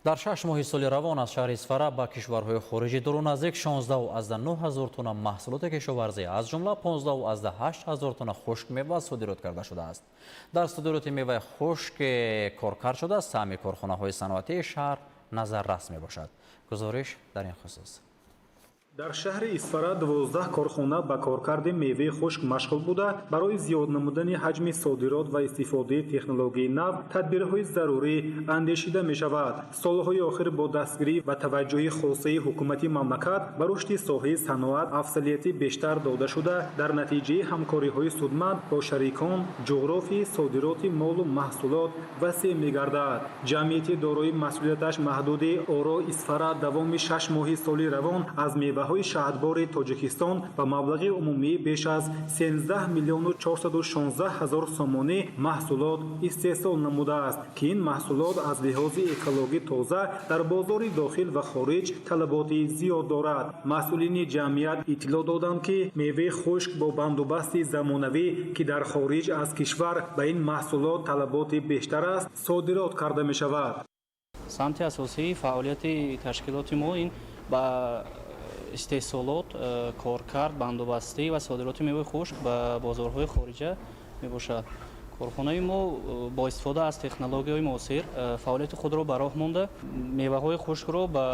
Дар 6 моҳи соли равон аз шаҳри Исфара ба кишварҳои хориҷӣ дуру наздик 16,9 ҳазор тонна маҳсулоти кишоварзӣ, аз ҷумла 15,8 ҳазор тонна хушкмева содирот карда шудааст. Дар содироти меваи хушк коркард шуда саҳми корхонаҳои саноатии шаҳр назаррас мебошад. Гузориш дар ин хусус. Дар шаҳри Исфара 12 корхона ба коркарди меваи хушк машғул буда, барои зиёд намудани ҳаҷми содирот ва истифодаи технологияи нав тадбирҳои зарурӣ андешида мешавад. Солҳои охир бо дастгирӣ ва таваҷҷӯҳи хосаи ҳукумати мамлакат ба рушди соҳаи саноат афзалияти бештар дода шуда, дар натиҷаи ҳамкориҳои судманд бо шарикон ҷуғрофии содироти молу маҳсулот васеъ мегардад. Ҷамъияти дорои масъулияташ маҳдуди Оро Исфара давоми 6 моҳи соли равон аз мева ҳои шаҳдбори Тоҷикистон ба маблағи умумӣ беш аз 13 миллиону 416 ҳазор сомонӣ маҳсулот истеҳсол намудааст, ки ин маҳсулот аз лиҳози экологӣ тоза дар бозори дохил ва хориҷ талаботи зиёд дорад. Масъулини ҷамъият иттилоъ доданд, ки меваи хушк бо бандубасти замонавӣ, ки дар хориҷ аз кишвар ба ин маҳсулот талаботи бештар аст, содирот карда мешавад. Самти асосии фаъолияти ташкилоти мо ин ба истеҳсолот, коркард, бандубастӣ ва содироти меваи хушк ба бозорҳои хориҷа мебошад. Корхонаи мо бо истифода аз технологияҳои муосир фаъолияти худро ба роҳ монда, меваҳои хушкро ба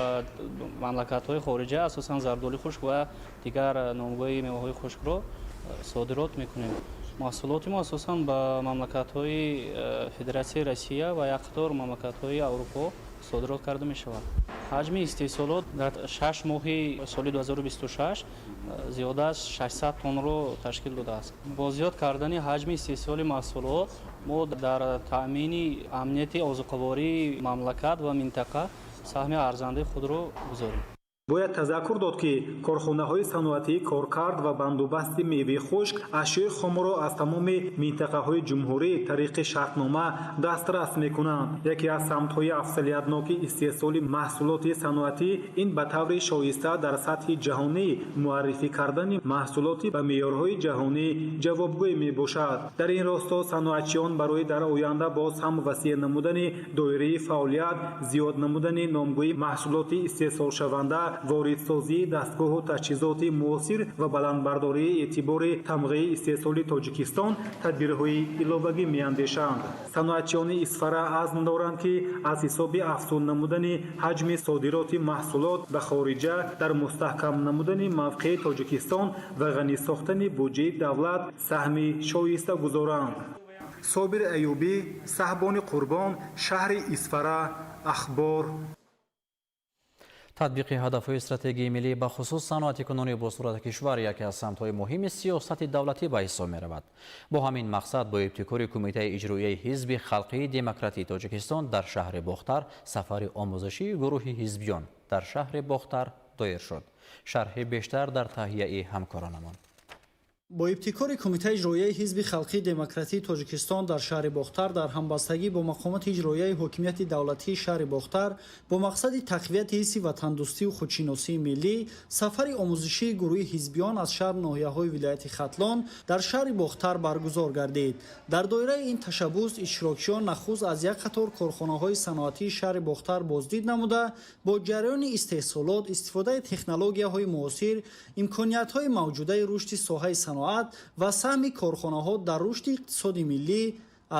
мамлакатҳои хориҷа, асосан зардоли хушк ва дигар номгӯи меваҳои хушкро содирот мекунем. Маҳсулоти мо асосан ба мамлакатҳои Федератсияи Россия ва як қатор мамлакатҳои Аврупо содирот карда мешавад. Ҳаҷми истеҳсолот дар 6 моҳи соли 2026 зиёда аз 600 тоннаро ташкил додааст. Бо зиёд кардани ҳаҷми истеҳсоли маҳсулот мо дар таъмини амнияти озуқавории мамлакат ва минтақа саҳми арзандаи худро гузорем. Бояд тазаккур дод, ки корхонаҳои саноатии коркард ва бандубасти меваи хушк ашёи хомро аз тамоми минтақаҳои ҷумҳурӣ тариқи шартнома дастрас мекунанд. Яке аз самтҳои афзалиятноки истеҳсоли маҳсулоти саноатӣ ин ба таври шоиста дар сатҳи ҷаҳонӣ муаррифӣ кардани маҳсулоти ба меъёрҳои ҷаҳонӣ ҷавобгӯй мебошад. Дар ин росто саноатчиён барои дар оянда боз ҳам васеъ намудани доираи фаъолият, зиёд намудани номгӯи маҳсулоти истеҳсолшаванда воридсозии дастгоҳу таҷҳизоти муосир ва баландбардории эътибори тамғаи истеҳсоли Тоҷикистон тадбирҳои иловагӣ меандешанд. Саноатчиёни Исфара азм доранд, ки аз ҳисоби афзун намудани ҳаҷми содироти маҳсулот ба хориҷа дар мустаҳкам намудани мавқеи Тоҷикистон ва ғанӣ сохтани буҷаи давлат саҳми шоиста гузоранд. Собир Аюбӣ, Саҳбони Қурбон, шаҳри Исфара, Ахбор. Татбиқи ҳадафҳои стратегияи миллӣ, ба хусус саноатикунонии босуръати кишвар, яке аз самтҳои муҳими сиёсати давлатӣ ба ҳисоб меравад. Бо ҳамин мақсад бо ибтикори Кумитаи иҷроияи Ҳизби халқии демократии Тоҷикистон дар шаҳри Бохтар сафари омӯзишии гурӯҳи ҳизбиён дар шаҳри Бохтар доир шуд. Шарҳи бештар дар таҳияи ҳамкоронамон. Бо ибтикори Кумитаи иҷроияи Ҳизби халқии демократии Тоҷикистон дар шаҳри Бохтар дар ҳамбастагӣ бо мақомоти иҷроияи ҳокимияти давлатии шаҳри Бохтар бо мақсади тақвияти ҳисси ватандӯстию худшиносии миллӣ сафари омӯзишии гурӯҳи ҳизбиён аз шаҳру ноҳияҳои вилояти Хатлон дар шаҳри Бохтар баргузор гардид. Дар доираи ин ташаббус иштирокчиён нахуст аз як қатор корхонаҳои саноатии шаҳри Бохтар боздид намуда, бо ҷараёни истеҳсолот, истифодаи технологияҳои муосир, имкониятҳои мавҷудаи рушди соҳаи саноат ва саҳми корхонаҳо дар рушди иқтисоди миллӣ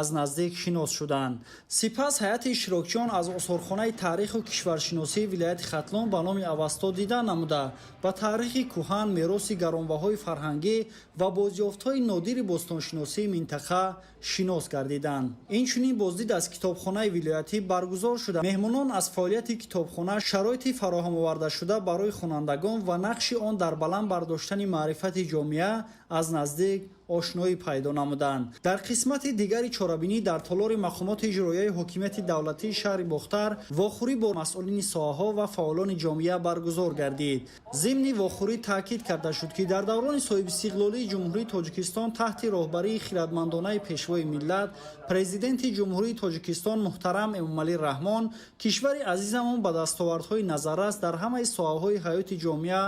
аз наздик шинос шуданд. Сипас ҳайати иштирокчиён аз осорхонаи таъриху кишваршиносии вилояти Хатлон ба номи Авасто дида намуда, ба таърихи кӯҳан, мероси гаронбаҳои фарҳангӣ ва бозёфтҳои нодири бостоншиносии минтақа шинос гардиданд. Инчунин боздид аз китобхонаи вилоятӣ баргузор шуда, меҳмонон аз фаъолияти китобхона, шароити фароҳамовардашуда барои хонандагон ва нақши он дар баланд бардоштани маърифати ҷомеа аз наздик ошноӣ пайдо намуданд. Дар қисмати дигари чорабинӣ дар толори мақомоти иҷроияи ҳокимияти давлатии шаҳри Бохтар вохӯрӣ бо масъулини соҳаҳо ва фаъолони ҷомеа баргузор гардид. Зимни вохӯрӣ таъкид карда шуд, ки дар даврони соҳибистиқлолии Ҷумҳурии Тоҷикистон таҳти роҳбарии хирадмандонаи Пешвои миллат, Президенти Ҷумҳурии Тоҷикистон муҳтарам Эмомалӣ Раҳмон, кишвари азизамон ба дастовардҳои назаррас дар ҳамаи соҳаҳои ҳаёти ҷомеа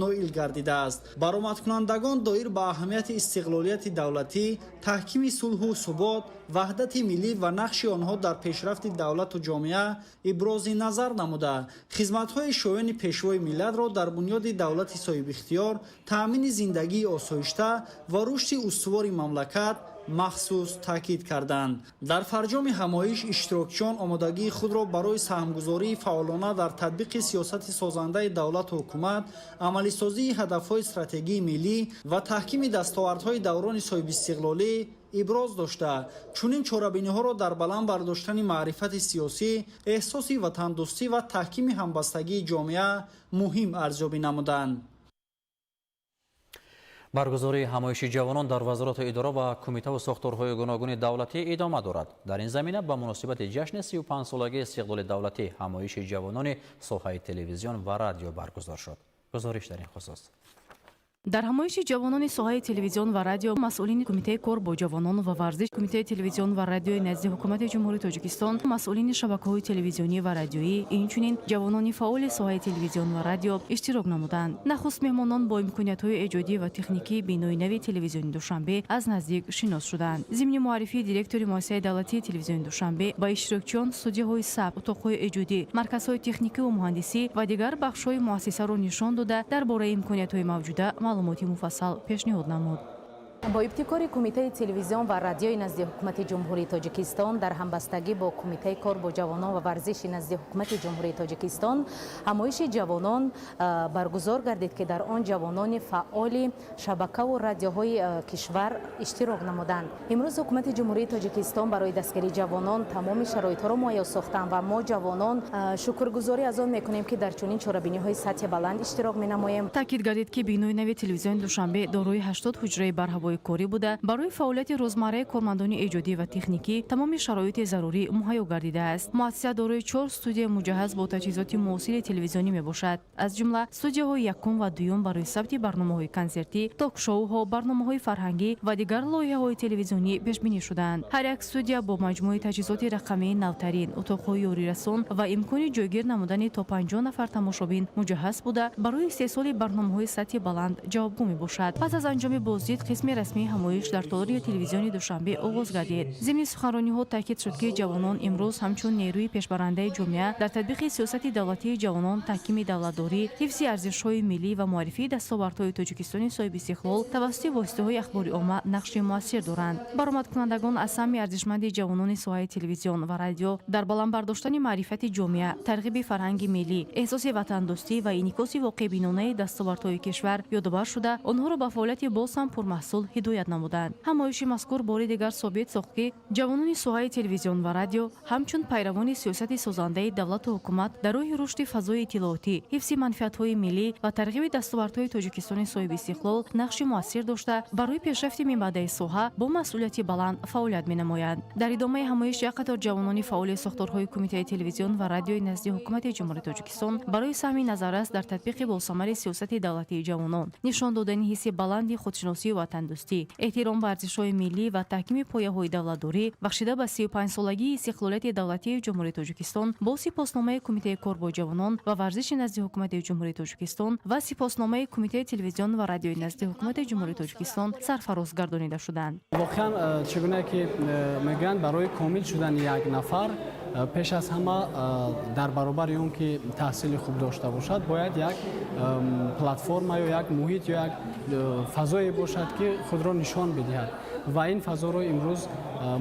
ноил гардидааст. Баромадкунандагон доир ба аҳамияти истиқлолияти давлатӣ, таҳкими сулҳу субот, ваҳдати миллӣ ва нақши онҳо дар пешрафти давлату ҷомеа ибрози назар намуда, хизматҳои шоёни Пешвои миллатро дар бунёди давлати соҳибихтиёр, таъмини зиндагии осоишта ва рушди устувори мамлакат махсус таъкид карданд. Дар фарҷоми ҳамоиш иштирокчиён омодагии худро барои саҳмгузории фаъолона дар татбиқи сиёсати созандаи давлату ҳукумат, амалисозии ҳадафҳои стратегии миллӣ ва таҳкими дастовардҳои даврони соҳибистиқлолӣ иброз дошта, чунин чорабиниҳоро дар баланд бардоштани маърифати сиёсӣ, эҳсоси ватандӯстӣ ва таҳкими ҳамбастагии ҷомеа муҳим арзёбӣ намуданд. Баргузории ҳамоиши ҷавонон дар вазорату идора ва кумитаву сохторҳои гуногуни давлатӣ идома дорад. Дар ин замина ба муносибати ҷашни 35-солагии истиқлоли давлатӣ ҳамоиши ҷавонони соҳаи телевизион ва радио баргузор шуд. Гузориш дар ин хусус. Дар ҳамоиши ҷавонони соҳаи телевизион ва радио масъулини Кумитаи кор бо ҷавонон ва варзиш, Кумитаи телевизион ва радиои назди Ҳукумати Ҷумҳурии Тоҷикистон, масъулини шабакаҳои телевизионӣ ва радиоӣ, инчунин ҷавонони фаъоли соҳаи телевизион ва радио иштирок намуданд. Нахуст меҳмонон бо имкониятҳои эҷодӣ ва техникии бинои нави телевизиони Душанбе аз наздик шинос шуданд. Зимни муаррифии директори Муассисаи давлатии телевизиони Душанбе ба иштирокчиён студияҳои сабт, утоқҳои эҷодӣ, марказҳои техникиву муҳандисӣ ва дигар бахшҳои муассисаро нишон дода, дар бораи имкониятҳои мавҷуда маълумоти муфассал пешниҳод намуд. Бо ибтикори Кумитаи телевизион ва радиои назди Ҳукумати Ҷумҳурии Тоҷикистон дар ҳамбастагӣ бо Кумитаи кор бо ҷавонон ва варзиши назди Ҳукумати Ҷумҳурии Тоҷикистон ҳамоиши ҷавонон баргузор гардид, ки дар он ҷавонони фаъоли шабакаву радиоҳои кишвар иштирок намуданд. Имрӯз Ҳукумати Ҷумҳурии Тоҷикистон барои дастгирии ҷавонон тамоми шароитҳоро муҳайё сохтанд ва мо ҷавонон шукргузорӣ аз он мекунем, ки дар чунин чорабиниҳои сатҳи баланд иштирок менамоем. Таъкид гардид, ки бинои нави телевизиони Душанбе дорои 80 ҳуҷраи барҳаво корӣ буда, барои фаъолияти рӯзмарраи кормандони эҷодӣ ва техникӣ тамоми шароити зарурӣ муҳайё гардидааст. Муассиса дорои чор студия муҷаҳҳаз бо таҷҳизоти муосири телевизионӣ мебошад, аз ҷумла студияҳои якум ва дуюм барои сабти барномаҳои консертӣ, ток-шоуҳо, барномаҳои фарҳангӣ ва дигар лоиҳаҳои телевизионӣ пешбинӣ шудаанд. Ҳар як студия бо маҷмӯи таҷҳизоти рақамии навтарин, утоқҳои ёрирасон ва имкони ҷойгир намудани то 50 нафар тамошобин муҷаҳҳаз буда, барои истеҳсоли барномаҳои сатҳи баланд ҷавобгӯ мебошад. Пас аз анҷоми боздид қисми Расмии ҳамоиш дар толори телевизиони Душанбе оғоз гардид. Зимни суханрониҳо таъкид шуд, ки ҷавонон имрӯз ҳамчун нерӯи пешбарандаи ҷомеа дар татбиқи сиёсати давлатии ҷавонон, таҳкими давлатдорӣ, ҳифзи арзишҳои миллӣ ва муаррифии дастовардҳои Тоҷикистони соҳибистиқлол тавассути воситаҳои ахбори омма нақши муассир доранд. Баромадкунандагон аз саҳми арзишманди ҷавонони соҳаи телевизион ва радио дар баланд бардоштани маърифати ҷомеа, тарғиби фарҳанги миллӣ, эҳсоси ватандӯстӣ ва инъикоси воқеъбинонаи дастовардҳои кишвар ёдовар шуда, онҳоро ба фаъолияти боз ҳам пурмаҳсул ҳидоят намуданд. Ҳамоиши мазкур бори дигар собит сохт, ки ҷавонони соҳаи телевизион ва радио ҳамчун пайравони сиёсати созандаи давлату ҳукумат дар роҳи рушди фазои иттилоотӣ, ҳифзи манфиатҳои миллӣ ва тарғиби дастовардҳои Тоҷикистони соҳибистиқлол нақши муассир дошта, барои пешрафти минбаъдаи соҳа бо масъулияти баланд фаъолият менамоянд. Дар идомаи ҳамоиш як қатор ҷавонони фаъоли сохторҳои Кумитаи телевизион ва радиои назди Ҳукумати Ҷумҳурии Тоҷикистон барои саҳми назаррас дар татбиқи босамари сиёсати давлатии ҷавонон, нишон додани ҳисси баланди худшиносию ватандӯстӣ, эҳтиром ба арзишҳои миллӣ ва таҳкими пояҳои давлатдорӣ, бахшида ба 35-солагии истиқлолияти давлатии Ҷумҳурии Тоҷикистон, бо сипосномаи Кумитаи кор бо ҷавонон ва варзиши назди Ҳукумати Ҷумҳурии Тоҷикистон ва сипосномаи Кумитаи телевизион ва радиои назди Ҳукумати Ҷумҳурии Тоҷикистон сарфароз гардонида шуданд. Воқеан, чӣ гуна ки мегӯянд, барои комил шудани як нафар пеш аз ҳама, дар баробари он ки таҳсили хуб дошта бошад, бояд як платформа ё як муҳит ё як фазое бошад, ки худро нишон бидиҳад. Ва ин фазоро имрӯз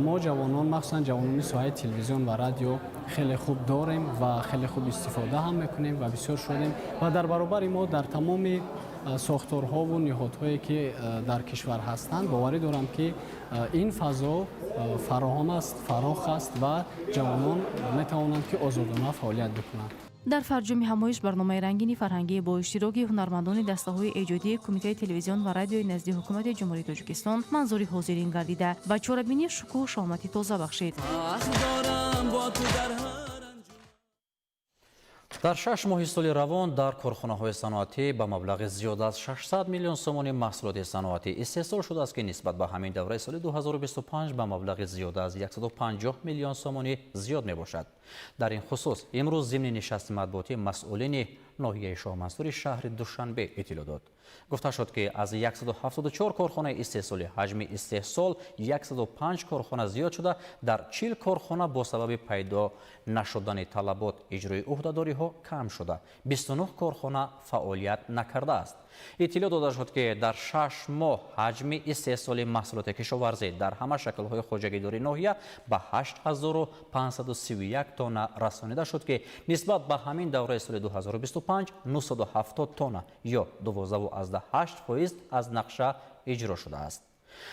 мо ҷавонон, махсусан ҷавонони соҳаи телевизион ва радио, хеле хуб дорем ва хеле хуб истифода ҳам мекунем ва бисёр шудем. Ва дар баробари мо дар тамоми сохторҳову ниҳодҳое ки дар кишвар ҳастанд, боварӣ дорам, ки ин фазо фароҳам аст, фарох аст ва ҷавонон метавонанд, ки озодона фаъолият бикунанд. Дар фарҷоми ҳамоиш барномаи рангини фарҳангӣ бо иштироки ҳунармандони дастаҳои эҷодии Кумитаи телевизион ва радиои назди Ҳукумати Ҷумҳурии Тоҷикистон манзури ҳозирин гардида, ба чорабинӣ шукӯҳу шаҳомати тоза бахшид. Дар 6 моҳи соли равон дар корхонаҳои саноатӣ ба маблағи зиёд аз 600 миллион сомонӣ маҳсулоти саноатӣ истеҳсол шудааст, ки нисбат ба ҳамин давраи соли 2025 ба маблағи зиёда аз 150 миллион сомонӣ зиёд мебошад. Дар ин хусус имрӯз зимни нишасти матбуотӣ масъулини ноҳияи Шоҳмансури шаҳри Душанбе иттилоъ дод. Гуфта шуд, ки аз 174 корхонаи истеҳсолӣ ҳаҷми истеҳсол 105 корхона зиёд шуда, дар 40 корхона бо сабаби пайдо нашудани талабот иҷрои ӯҳдадориҳо кам шуда, 29 корхона фаъолият накардааст. Иттилоъ дода шуд, ки дар 6 моҳ ҳаҷми истеҳсоли маҳсулоти кишоварзӣ дар ҳама шаклҳои хоҷагидории ноҳия ба 8531 тонна расонида шуд, ки нисбат ба ҳамин давраи соли 2025 970 тонна ё 12,8% аз нақша иҷро шудааст.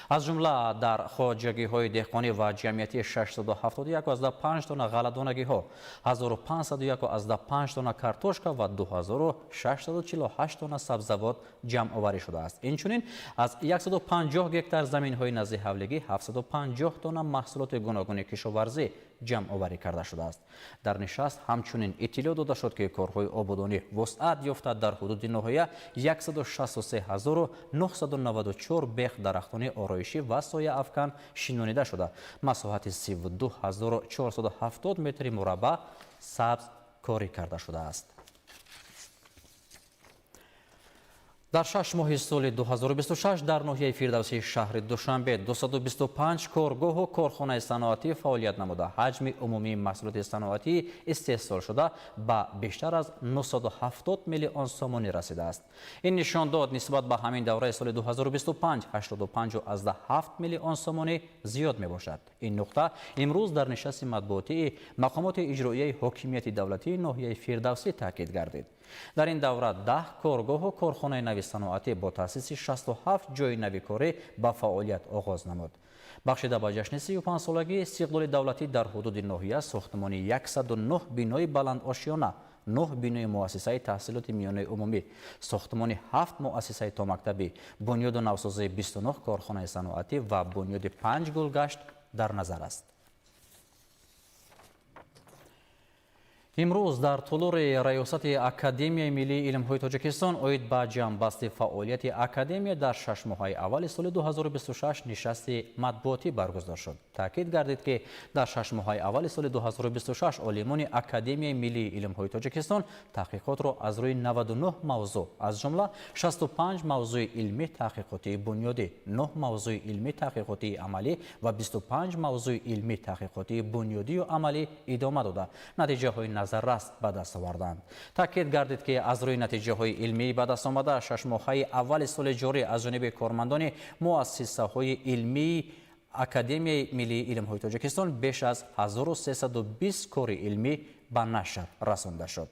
Аз ҷумла дар хоҷагиҳои деҳқонӣ ва ҷамъиятӣ 671,5 тонна ғалладонагиҳо, 1501,5 тонна картошка ва 2648 тонна сабзавот ҷамъоварӣ шудааст. Инчунин аз 150 гектар заминҳои назди ҳавлигӣ 750 тонна маҳсулоти гуногуни кишоварзӣ ҷамъоварӣ карда шудааст. Дар нишаст ҳамчунин иттилоъ дода шуд, ки корҳои ободонӣ вусъат ёфта, дар ҳудуди ноҳия 163 994 бех дарахтони ороишӣ ва сояафкан шинонида шуда, масоҳати 32 470 метри мураббаъ сабз корӣ карда шудааст. Дар 6 моҳи соли 2026 дар ноҳияи Фирдавсии шаҳри Душанбе 225 коргоҳу корхонаи саноатӣ фаъолият намуда, ҳаҷми умумии маҳсулоти саноатӣ истеҳсолшуда ба бештар аз 970 миллион сомонӣ расидааст. Ин нишондод нисбат ба ҳамин давраи соли 2025 85,7 миллион сомонӣ зиёд мебошад. Ин нуқта имрӯз дар нишасти матбуотии мақомоти иҷроияи ҳокимияти давлатии ноҳияи Фирдавсӣ таъкид гардид. Дар ин давра 10 коргоҳу корхонаи нави саноатӣ бо таъсиси 67 ҷойи нави корӣ ба фаъолият оғоз намуд. Бахшида ба ҷашни 35-солагии истиқлоли давлатӣ дар ҳудуди ноҳия сохтмони 109 бинои баландошёна, 9 бинои муассисаи таҳсилоти миёнаи умумӣ, сохтмони ҳафт муассисаи томактабӣ, бунёду навсозии 29 корхонаи саноатӣ ва бунёди панҷ гулгашт дар назар аст. Имрӯз дар тулури раёсати Академияи миллии илмҳои Тоҷикистон оид ба ҷамъбасти фаъолияти академия дар 6 моҳаи аввали соли 2026 нишасти матбуотӣ баргузор шуд. Таъкид гардид, ки дар 6 моҳаи аввали соли 2026 олимони Академияи миллии илмҳои Тоҷикистон таҳқиқотро аз рӯи 99 мавзӯъ, аз ҷумла 65 мавзӯи илмӣ таҳқиқотии бунёдӣ, 9 мавзӯи илмӣ таҳқиқотии амалӣ ва 25 мавзӯи илмӣ таҳқиқотии бунёдию амалӣ идома дода, натиҷаҳои назаррас ба даст оварданд. Таъкид гардид, ки аз рӯи натиҷаҳои илмии ба даст омада 6 моҳаи аввали соли ҷорӣ аз ҷониби кормандони муассисаҳои илмии Академияи миллии илмҳои Тоҷикистон беш аз 1320 кори илмӣ ба нашр расонда шуд.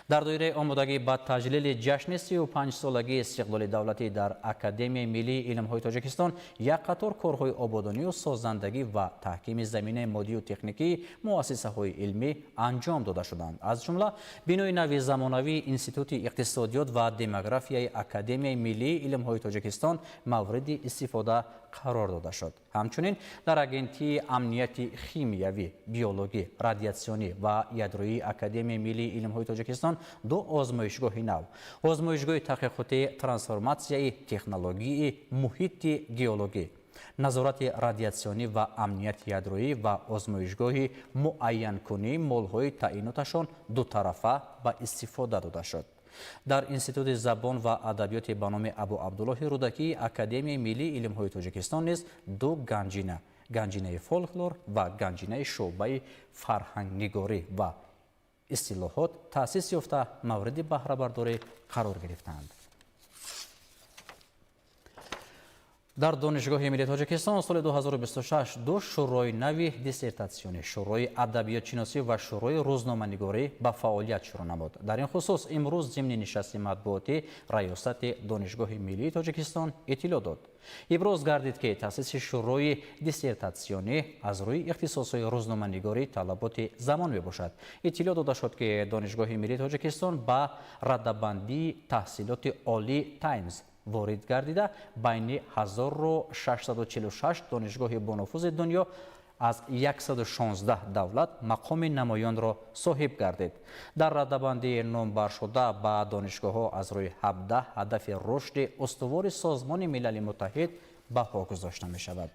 Дар доираи омодагӣ ба таҷлили ҷашни 35-солагии истиқлоли давлатӣ дар Академияи миллии илмҳои Тоҷикистон як қатор корҳои ободонию созандагӣ ва таҳкими заминаи моддию техникии муассисаҳои илмӣ анҷом дода шуданд. Аз ҷумла бинои нави замонавии Институти иқтисодиёт ва демографияи Академияи миллии илмҳои Тоҷикистон мавриди истифода қарор дода шуд. Ҳамчунин дар Агентии амнияти химиявӣ, биологӣ, радиатсионӣ ва ядроии Академияи миллии илмҳои Тоҷикистон ду озмоишгоҳи нав, озмоишгоҳи таҳқиқоти трансформатсияи технологии муҳити геологӣ, назорати радиатсионӣ ва амнияти ядроӣ ва озмоишгоҳи муайянкунии молҳои таъиноташон дутарафа ба истифода дода шуд. Дар Институти забон ва адабиёти ба номи Абу Абдуллоҳи Рӯдакии Академияи миллии илмҳои Тоҷикистон низ ду ганҷина, ганҷинаи фолклор ва ганҷинаи шӯъбаи фарҳангнигорӣ ва истилоҳот таъсис ёфта мавриди баҳрабардорӣ қарор гирифтанд. Дар Донишгоҳи миллии Тоҷикистон соли 2026 ду шӯрои нави диссертатсионӣ, шӯрои адабиётшиносӣ ва шӯрои рӯзноманигорӣ ба фаъолият шурӯъ намуд. Дар ин хусус имрӯз зимни нишасти матбуотӣ раёсати Донишгоҳи миллии Тоҷикистон иттилоъ дод. Иброз гардид, ки таъсиси шӯрои диссертатсионӣ аз рӯи ихтисосҳои рӯзноманигорӣ талаботи замон мебошад. Иттилоъ дода шуд, ки Донишгоҳи миллии Тоҷикистон ба радабандии таҳсилоти олии Таймс ворид гардида, байни 1646 донишгоҳи бонуфузи дунё аз 116 давлат мақоми намоёнро соҳиб гардид. Дар радабандии номбаршуда ба донишгоҳҳо аз рӯи 17 ҳадафи рушди устувори Созмони Милали Муттаҳид баҳо гузошта мешавад.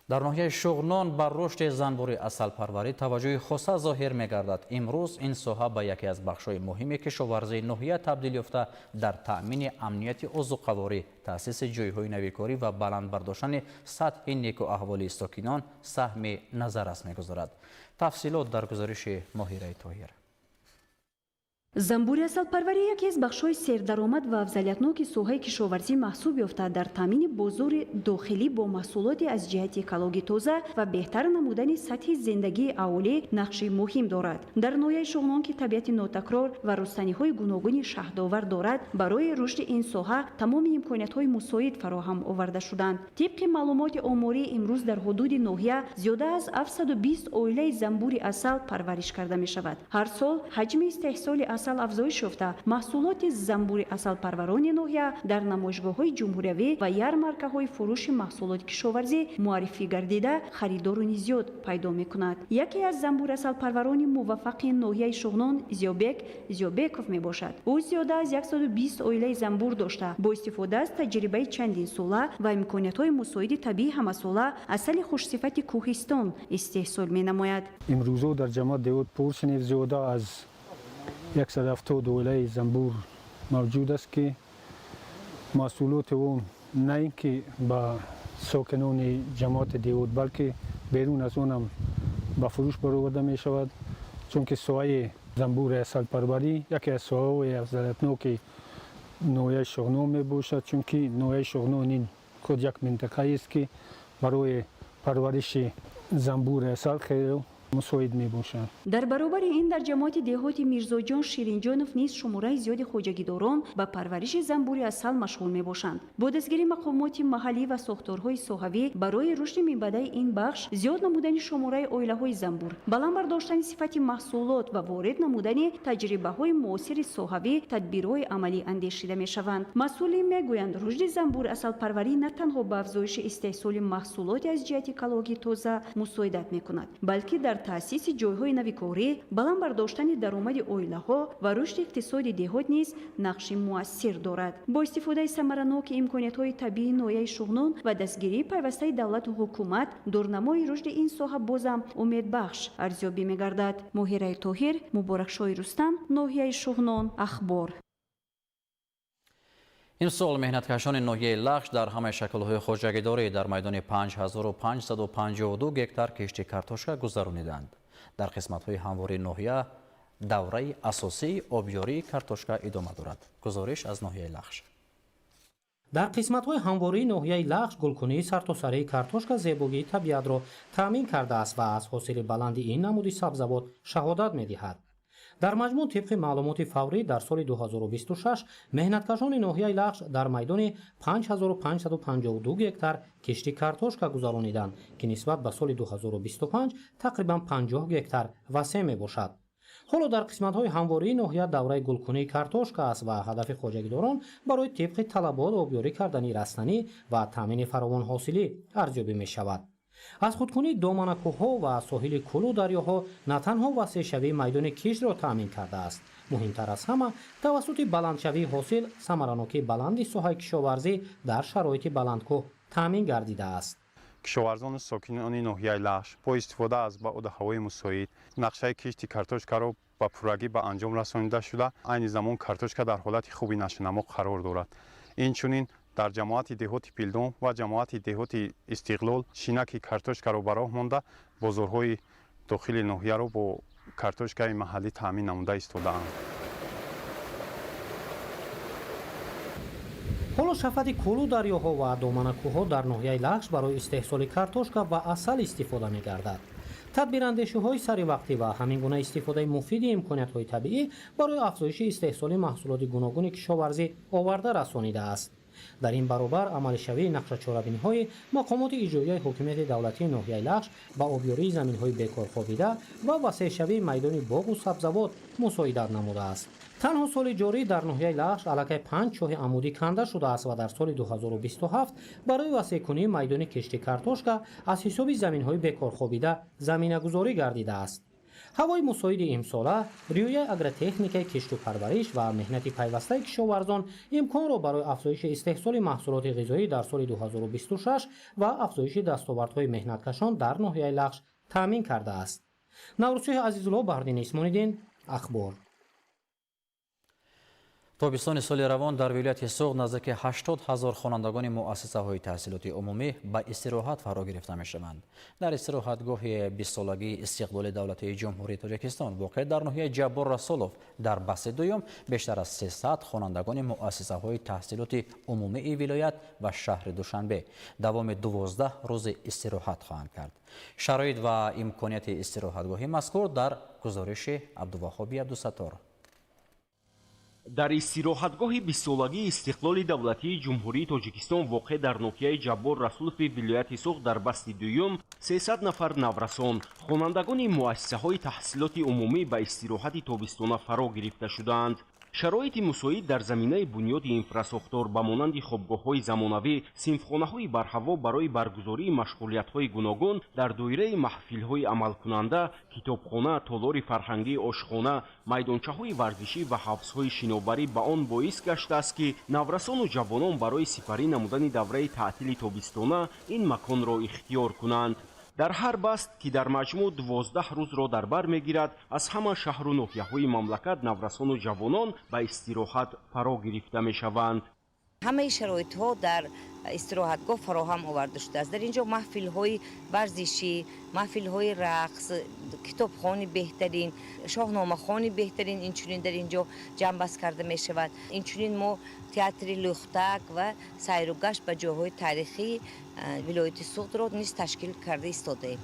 Дар ноҳияи Шуғнон бар рушди занбури асалпарварӣ таваҷҷӯҳи хоса зоҳир мегардад. Имрӯз ин соҳа ба яке аз бахшҳои муҳими кишоварзии ноҳия табдил ёфта, дар таъмини амнияти озуқаворӣ, таъсиси ҷойҳои навикорӣ ва баланд бардоштани сатҳи некуаҳволии сокинон саҳми назаррас мегузорад. Тафсилот дар гузориши Моҳираи Тоҳир. Занбури асалпарварӣ яке аз бахшҳои сердаромад ва афзалиятноки соҳаи кишоварзӣ маҳсуб ёфта, дар таъмини бозори дохилӣ бо маҳсулоти аз ҷиҳати экологӣ тоза ва беҳтар намудани сатҳи зиндагии аҳолӣ нақши муҳим дорад. Дар ноҳияи Шуғнон, ки табиати нотакрор ва рустаниҳои гуногуни шаҳдовар дорад, барои рушди ин соҳа тамоми имкониятҳои мусоид фароҳам оварда шуданд. Тибқи маълумоти оморӣ, имрӯз дар ҳудуди ноҳия зиёда аз 720 оилаи занбури асал парвариш карда мешавад. Ҳар сол ҳаҷми истеҳсоли асал афзоиш ёфта, маҳсулоти занбури асалпарварони ноҳия дар намоишгоҳҳои ҷумҳуриявӣ ва ярмаркаҳои фурӯши маҳсулоти кишоварзӣ муаррифӣ гардида, харидорони зиёд пайдо мекунад. Яке аз занбури асалпарварони муваффақи ноҳияи Шуғнон Зиёбек Зиёбеков мебошад. Ӯ зиёда аз 120 оилаи занбур дошта, бо истифода аз таҷрибаи чандинсола ва имкониятҳои мусоиди табиӣ ҳамасола асали хушсифати кӯҳистон истеҳсол менамояд. Имрӯзо дар ҷамоат деҳот Порсинев зиёда аз 170 оилаи занбур мавҷуд аст, ки маҳсулоти он на ин ки ба сокинони ҷамоати деҳот, балки берун аз онам ба фурӯш бароварда мешавад, чунки соҳаи занбури асалпарварӣ яке аз соҳаҳои афзалиятноки ноҳияи Шуғнон мебошад, чунки ноҳияи Шуғнон ин худ як минтақаест, ки барои парвариши занбури асал хеле мусоид мебошад. Дар баробари ин дар ҷамоати деҳоти Мирзоҷон Ширинҷонов низ шумораи зиёди хоҷагидорон ба парвариши занбури асал машғул мебошанд. Бо дастгирии мақомоти маҳаллӣ ва сохторҳои соҳавӣ барои рушди минбаъдаи ин бахш, зиёд намудани шумораи оилаҳои занбур, баланд бардоштани сифати маҳсулот ва ворид намудани таҷрибаҳои муосири соҳавӣ тадбирҳои амалӣ андешида мешаванд. Масъулин мегӯянд, рушди занбури асалпарварӣ на танҳо ба афзоиши истеҳсоли маҳсулоти аз ҷиҳати экологӣ тоза мусоидат мекунад, балки дар дар таъсиси ҷойҳои нави корӣ, баланд бардоштани даромади оилаҳо ва рушди иқтисоди деҳот низ нақши муассир дорад. Бо истифодаи самараноки имкониятҳои табиии ноҳияи Шуғнон ва дастгирии пайвастаи давлату ҳукумат, дурнамои рушди ин соҳа бозам умедбахш арзёбӣ мегардад. Моҳираи Тоҳир, Муборакшоҳи Рустам, ноҳияи Шуғнон, Ахбор. Имсол меҳнаткашони ноҳияи Лахш дар ҳамаи шаклҳои хоҷагидорӣ дар майдони 5552 гектар кишти картошка гузарониданд. Дар қисматҳои ҳамвори ноҳия давраи асосии обёрии картошка идома дорад. Гузориш аз ноҳияи Лахш. Дар қисматҳои ҳамвории ноҳияи Лахш гулкунии сартосарии картошка зебогии табиатро таъмин кардааст ва аз ҳосили баланди ин намуди сабзавот шаҳодат медиҳад. Дар маҷмӯъ тибқи маълумоти фаврӣ дар соли 2026 меҳнаткашони ноҳияи Лахш дар майдони 5552 гектар кишти картошка гузарониданд, ки нисбат ба соли 2025 тақрибан 50 гектар васеъ мебошад. Ҳоло дар қисматҳои ҳамвории ноҳия давраи гулкунии картошка аст ва ҳадафи хоҷагидорон барои тибқи талабот обёрӣ кардани растанӣ ва таъмини фаровонҳосилӣ арзёбӣ мешавад. Аз худкунии доманакӯҳҳо ва соҳили кӯлу дарёҳо на танҳо васеъшавии майдони киштро таъмин кардааст, муҳимтар аз ҳама тавассути баландшавии ҳосил самаранокии баланди соҳаи кишоварзӣ дар шароити баландкӯҳ таъмин гардидааст. Кишоварзону сокинони ноҳияи Лахш бо истифода аз боду ҳавои мусоид нақшаи кишти картошкаро ба пуррагӣ ба анҷом расонида шуда, айни замон картошка дар ҳолати хуби нашъунамо қарор дорад. Инчунин дар ҷамоати деҳоти Пилдон ва ҷамоати деҳоти Истиқлол шинаки картошкаро ба роҳ монда, бозорҳои дохили ноҳияро бо картошкаи маҳаллӣ таъмин намуда истодаанд. Ҳоло шафати кӯлу дарёҳо ва доманакӯҳҳо дар ноҳияи Лахш барои истеҳсоли картошка ва асал истифода мегардад. Тадбирандешиҳои саривақтӣ ва ҳамин гуна истифодаи муфиди имкониятҳои табиӣ барои афзоиши истеҳсоли маҳсулоти гуногуни кишоварзӣ оварда расонидааст. Дар ин баробар амалишавии нақшачорабиниҳои мақомоти иҷроияи ҳокимияти давлатии ноҳияи Лахш ба обёрии заминҳои бекорхобида ва васеъшавии майдони боғу сабзавот мусоидат намудааст. Танҳо соли ҷорӣ дар ноҳияи Лахш аллакай 5 чоҳи амудӣ канда шудааст ва дар соли 2027 барои васеъкунии майдони кишти картошка аз ҳисоби заминҳои бекорхобида заминагузорӣ гардидааст. Ҳавои мусоиди имсола, риояи агротехникаи кишту парвариш ва меҳнати пайвастаи кишоварзон имконро барои афзоиши истеҳсоли маҳсулоти ғизоӣ дар соли 2026 ва афзоиши дастовардҳои меҳнаткашон дар ноҳияи Лахш таъмин кардааст. Наврӯзшоҳи Азизулло, Баҳриддин Исмониддин, Ахбор. Тобистони соли равон дар вилояти Суғд наздики 80 000 хонандагони муассисаҳои таҳсилоти умумӣ ба истироҳат фаро гирифта мешаванд. Дар истироҳатгоҳи 20-солагии истиқлоли давлатии Ҷумҳурии Тоҷикистон воқеъ дар ноҳияи Ҷаббор Расулов дар басти дуюм бештар аз 300 хонандагони муассисаҳои таҳсилоти умумии вилоят ва шаҳри Душанбе давоми 12 рӯзи истироҳат хоҳанд кард. Шароит ва имконияти истироҳатгоҳи мазкур дар гузориши Абдуваҳоби Абдусаттор. Дар истироҳатгоҳи 20-солагии истиқлоли давлатии Ҷумҳурии Тоҷикистон воқеъ дар ноҳияи Ҷаббор Расулови вилояти Суғд дар басти дуюм 300 нафар наврасон, хонандагони муассисаҳои таҳсилоти умумӣ ба истироҳати тобистона фаро гирифта шудаанд. Шароити мусоид дар заминаи бунёди инфрасохтор ба монанди хобгоҳҳои замонавӣ, синфхонаҳои барҳаво барои баргузории машғулиятҳои гуногун дар доираи маҳфилҳои амалкунанда, китобхона, толори фарҳангӣ, ошхона, майдончаҳои варзишӣ ва ҳавзҳои шиноварӣ ба он боис гаштааст, ки наврасону ҷавонон барои сипарӣ намудани давраи таътили тобистона ин маконро ихтиёр кунанд. Дар ҳар баст, ки дар маҷмӯъ 12 рӯзро дар бар мегирад, аз ҳама шаҳру ноҳияҳои мамлакат наврасону ҷавонон ба истироҳат фаро гирифта мешаванд. Ҳамаи шароитҳо дар истироҳатгоҳ фароҳам оварда шудааст. Дар ин ҷо маҳфилҳои варзишӣ, маҳфилҳои рақс, китобхони беҳтарин, шоҳномахони беҳтарин инчунин дар ин ҷо ҷамъбаст карда мешавад. Инчунин мо театри Лӯхтак ва сайру гашт ба ҷойҳои таърихии вилояти Суғдро низ ташкил карда истодаем.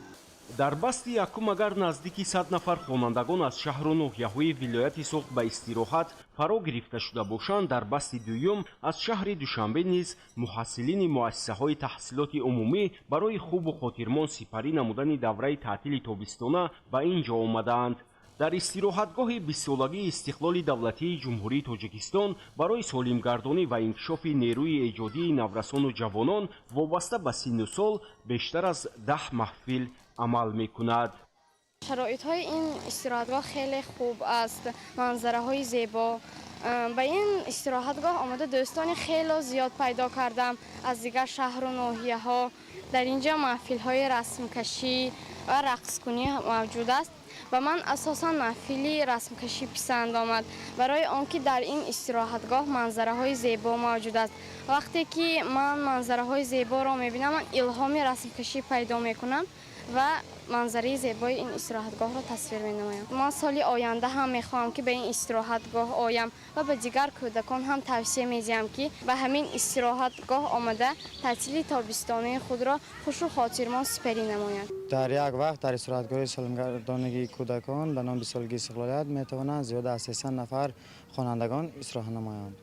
Дар басти якум агар наздики 100 нафар хонандагон аз шаҳру ноҳияҳои вилояти Суғд ба истироҳат фаро гирифта шуда бошанд, дар басти дуюм аз шаҳри Душанбе низ муҳассилини муассисаҳои таҳсилоти умумӣ барои хубу хотирмон сипарӣ намудани давраи таътили тобистона ба ин ҷо омадаанд. Дар истироҳатгоҳи 20-солагии истиқлоли давлатии Ҷумҳурии Тоҷикистон барои солимгардонӣ ва инкишофи нерӯи эҷодии наврасону ҷавонон вобаста ба синну сол бештар аз 10 маҳфил амал мекунад. Шароитҳои ин истироҳатгоҳ хеле хуб аст, манзараҳои зебо. Ба ин истироҳатгоҳ омада, дӯстони хело зиёд пайдо кардам аз дигар шаҳру ноҳияҳо. Дар ин ҷо маҳфилҳои расмкашӣ ва рақскунӣ мавҷуд аст. Ба ман асосан маҳфили расмкашӣ писанд омад, барои он ки дар ин истироҳатгоҳ манзараҳои зебо мавҷуд аст. Вақте ки ман манзараҳои зеборо мебинам, ман илҳоми расмкашӣ пайдо мекунам ва манзараи зебои ин истироҳатгоҳро тасвир менамоям. Ман соли оянда ҳам мехоҳам, ки ба ин истироҳатгоҳ оям ва ба дигар кӯдакон ҳам тавсия медиҳам, ки ба ҳамин истироҳатгоҳ омада, таътили тобистонаи худро хушу хотирмон сипарӣ намоянд. Дар як вақт дар истироҳатгоҳи солимгардонии кӯдакон ба номи бистсолагии истиқлолият метавонанд зиёда аз 300 нафар хонандагон истироҳат намоянд.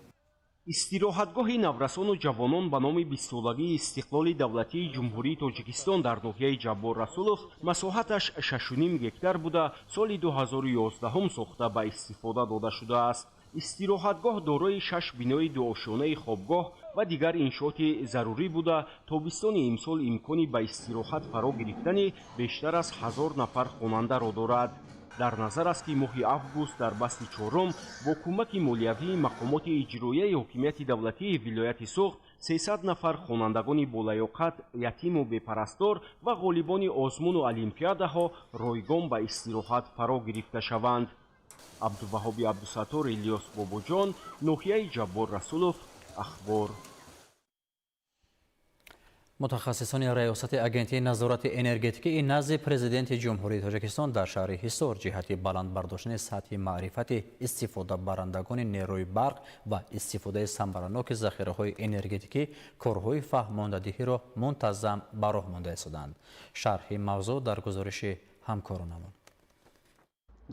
Истироҳатгоҳи наврасону ҷавонон ба номи бистсолагии истиқлоли давлатии Ҷумҳурии Тоҷикистон дар ноҳияи Ҷаббор Расулов масоҳаташ 6,5 гектар буда, соли 2011 сохта ба истифода дода шудааст. Истироҳатгоҳ дорои шаш бинои дуошёнаи хобгоҳ ва дигар иншооти зарурӣ буда, тобистони имсол имкони ба истироҳат фаро гирифтани бештар аз 1000 нафар хонандаро дорад. Дар назар аст, ки моҳи август дар басти чорум бо кӯмаки молиявии мақомоти иҷроияи ҳокимияти давлатии вилояти Суғд 300 нафар хонандагони болаёқат, ятиму бепарастор ва ғолибони озмуну олимпиадаҳо ройгон ба истироҳат фаро гирифта шаванд. Абдуваҳоби Абдусаттор, Илёс Бобоҷон, ноҳияи Ҷаббор Расулов, Ахбор. Мутахассисони Раёсати Агентии назорати энергетикии назди Президенти Ҷумҳурии Тоҷикистон дар шаҳри Ҳисор ҷиҳати баланд бардоштани сатҳи маърифати истифодабарандагони нерӯи барқ ва истифодаи самараноки захираҳои энергетикӣ корҳои фаҳмондадиҳиро мунтазам ба роҳ монда истоданд. Шарҳи мавзӯъ дар гузориши ҳамкоронамон.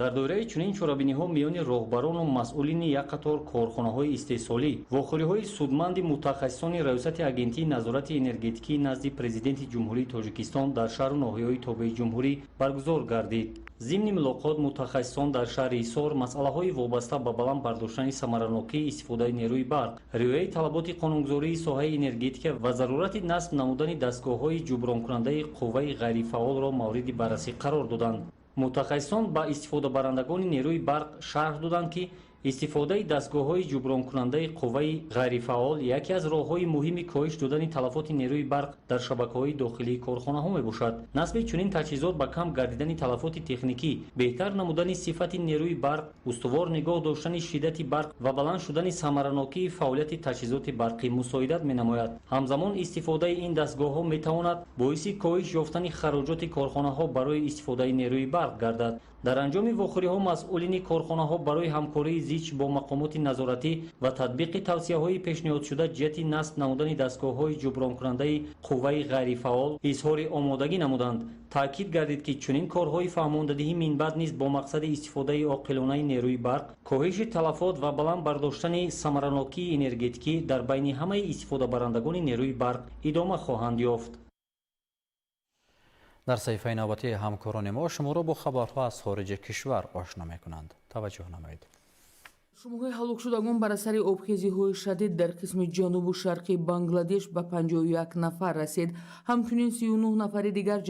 Дар доираи чунин чорабиниҳо миёни роҳбарону масъулини як қатор корхонаҳои истеҳсолӣ вохӯриҳои судманди мутахассисони Раёсати Агентии назорати энергетикии назди Президенти Ҷумҳурии Тоҷикистон дар шаҳру ноҳияҳои тобеи ҷумҳурӣ баргузор гардид. Зимни мулоқот мутахассисон дар шаҳри Ҳисор масъалаҳои вобаста ба баланд бардоштани самаранокии истифодаи нерӯи барқ, риояи талаботи қонунгузории соҳаи энергетика ва зарурати насб намудани дастгоҳҳои ҷубронкунандаи қувваи ғайрифаъолро мавриди баррасӣ қарор доданд. Мутахассисон ба истифодабарандагони нерӯи барқ шарҳ доданд, ки истифодаи дастгоҳҳои ҷубронкунандаи қувваи ғайрифаъол яке аз роҳҳои муҳими коҳиш додани талафоти нерӯи барқ дар шабакаҳои дохилии корхонаҳо мебошад. Насби чунин таҷҳизот ба кам гардидани талафоти техникӣ, беҳтар намудани сифати нерӯи барқ, устувор нигоҳ доштани шиддати барқ ва баланд шудани самаранокии фаъолияти таҷҳизоти барқӣ мусоидат менамояд. Ҳамзамон, истифодаи ин дастгоҳҳо метавонад боиси коҳиш ёфтани хароҷоти корхонаҳо барои истифодаи нерӯи барқ гардад. Дар анҷоми вохӯриҳо масъулини корхонаҳо барои ҳамкории зич бо мақомоти назоратӣ ва татбиқи тавсияҳои пешниҳодшуда ҷиҳати насб намудани дастгоҳҳои ҷубронкунандаи қувваи ғайрифаъол изҳори омодагӣ намуданд. Таъкид гардид, ки чунин корҳои фаҳмондадиҳӣ минбаъд низ бо мақсади истифодаи оқилонаи нерӯи барқ, коҳиши талафот ва баланд бардоштани самаранокии энергетикӣ дар байни ҳамаи истифодабарандагони нерӯи барқ идома хоҳанд ёфт. Дар саҳифаи навбатии ҳамкорони мо шуморо бо хабарҳо аз хориҷи кишвар ошно мекунанд. Таваҷҷӯҳ намоед. Шумораи ҳалокшудагон бар асари обхезиҳои шадид дар қисми ҷанубу шарқи Бангладеш ба 51 нафар расид. Ҳамчунин 39 нафари дигар.